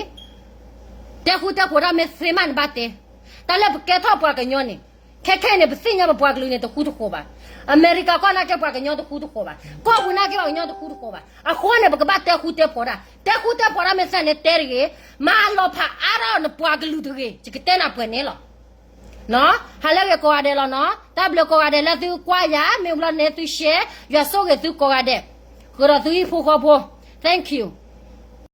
တဲဃူတဲဖိးတၢ်မ့ၢ်သ့မး နဘၣ်တဲ, တၢ်လၢပကဲထီၣ်ပှၤကညီန့ၣ်, ခဲခဲအံၤန့ၣ် ပသ့ၣ်ညါပပှၤကလုာ်န့ၣ် တဃူတဃိးဘၣ်, အမဲရကၤကီၢ်နာ်က့ပှၤကညီတဃူတဃိးဘၣ်, ကီၢ်ပူၤနာ်က့ပှၤကညီတဃူတဃိးဘၣ်, အဃိန့ၣ် ပကဘၣ်တဲဃူတဲဖိးတၢ်, တဲဃူတဲဖိးတၢ်မ့ၢ်သ့န့ၣ် တဲတဂ့ၤ, မၤလီၤဖးအါထီၣ်နပှၤကလုာ်တဂ့ၤ, ယကတဲနၤပှဲၤန့ၣ်လီၤ. ဟါလၢအဂ့ၤကိးဂၤဒဲးလီၤနီၤ, တၢ်ဘျုးကိးဂၤဒဲးလၢသုကွၢ်ယၤ, မ့ၢ်ဘျီန့ၣ်သု share, ယွၤဆိၣ်ဂ့ၤသုကိးဂၤဒဲး, ဃုာ်ဒီးသုဟံၣ်ဖိဃီဖိ, thank you.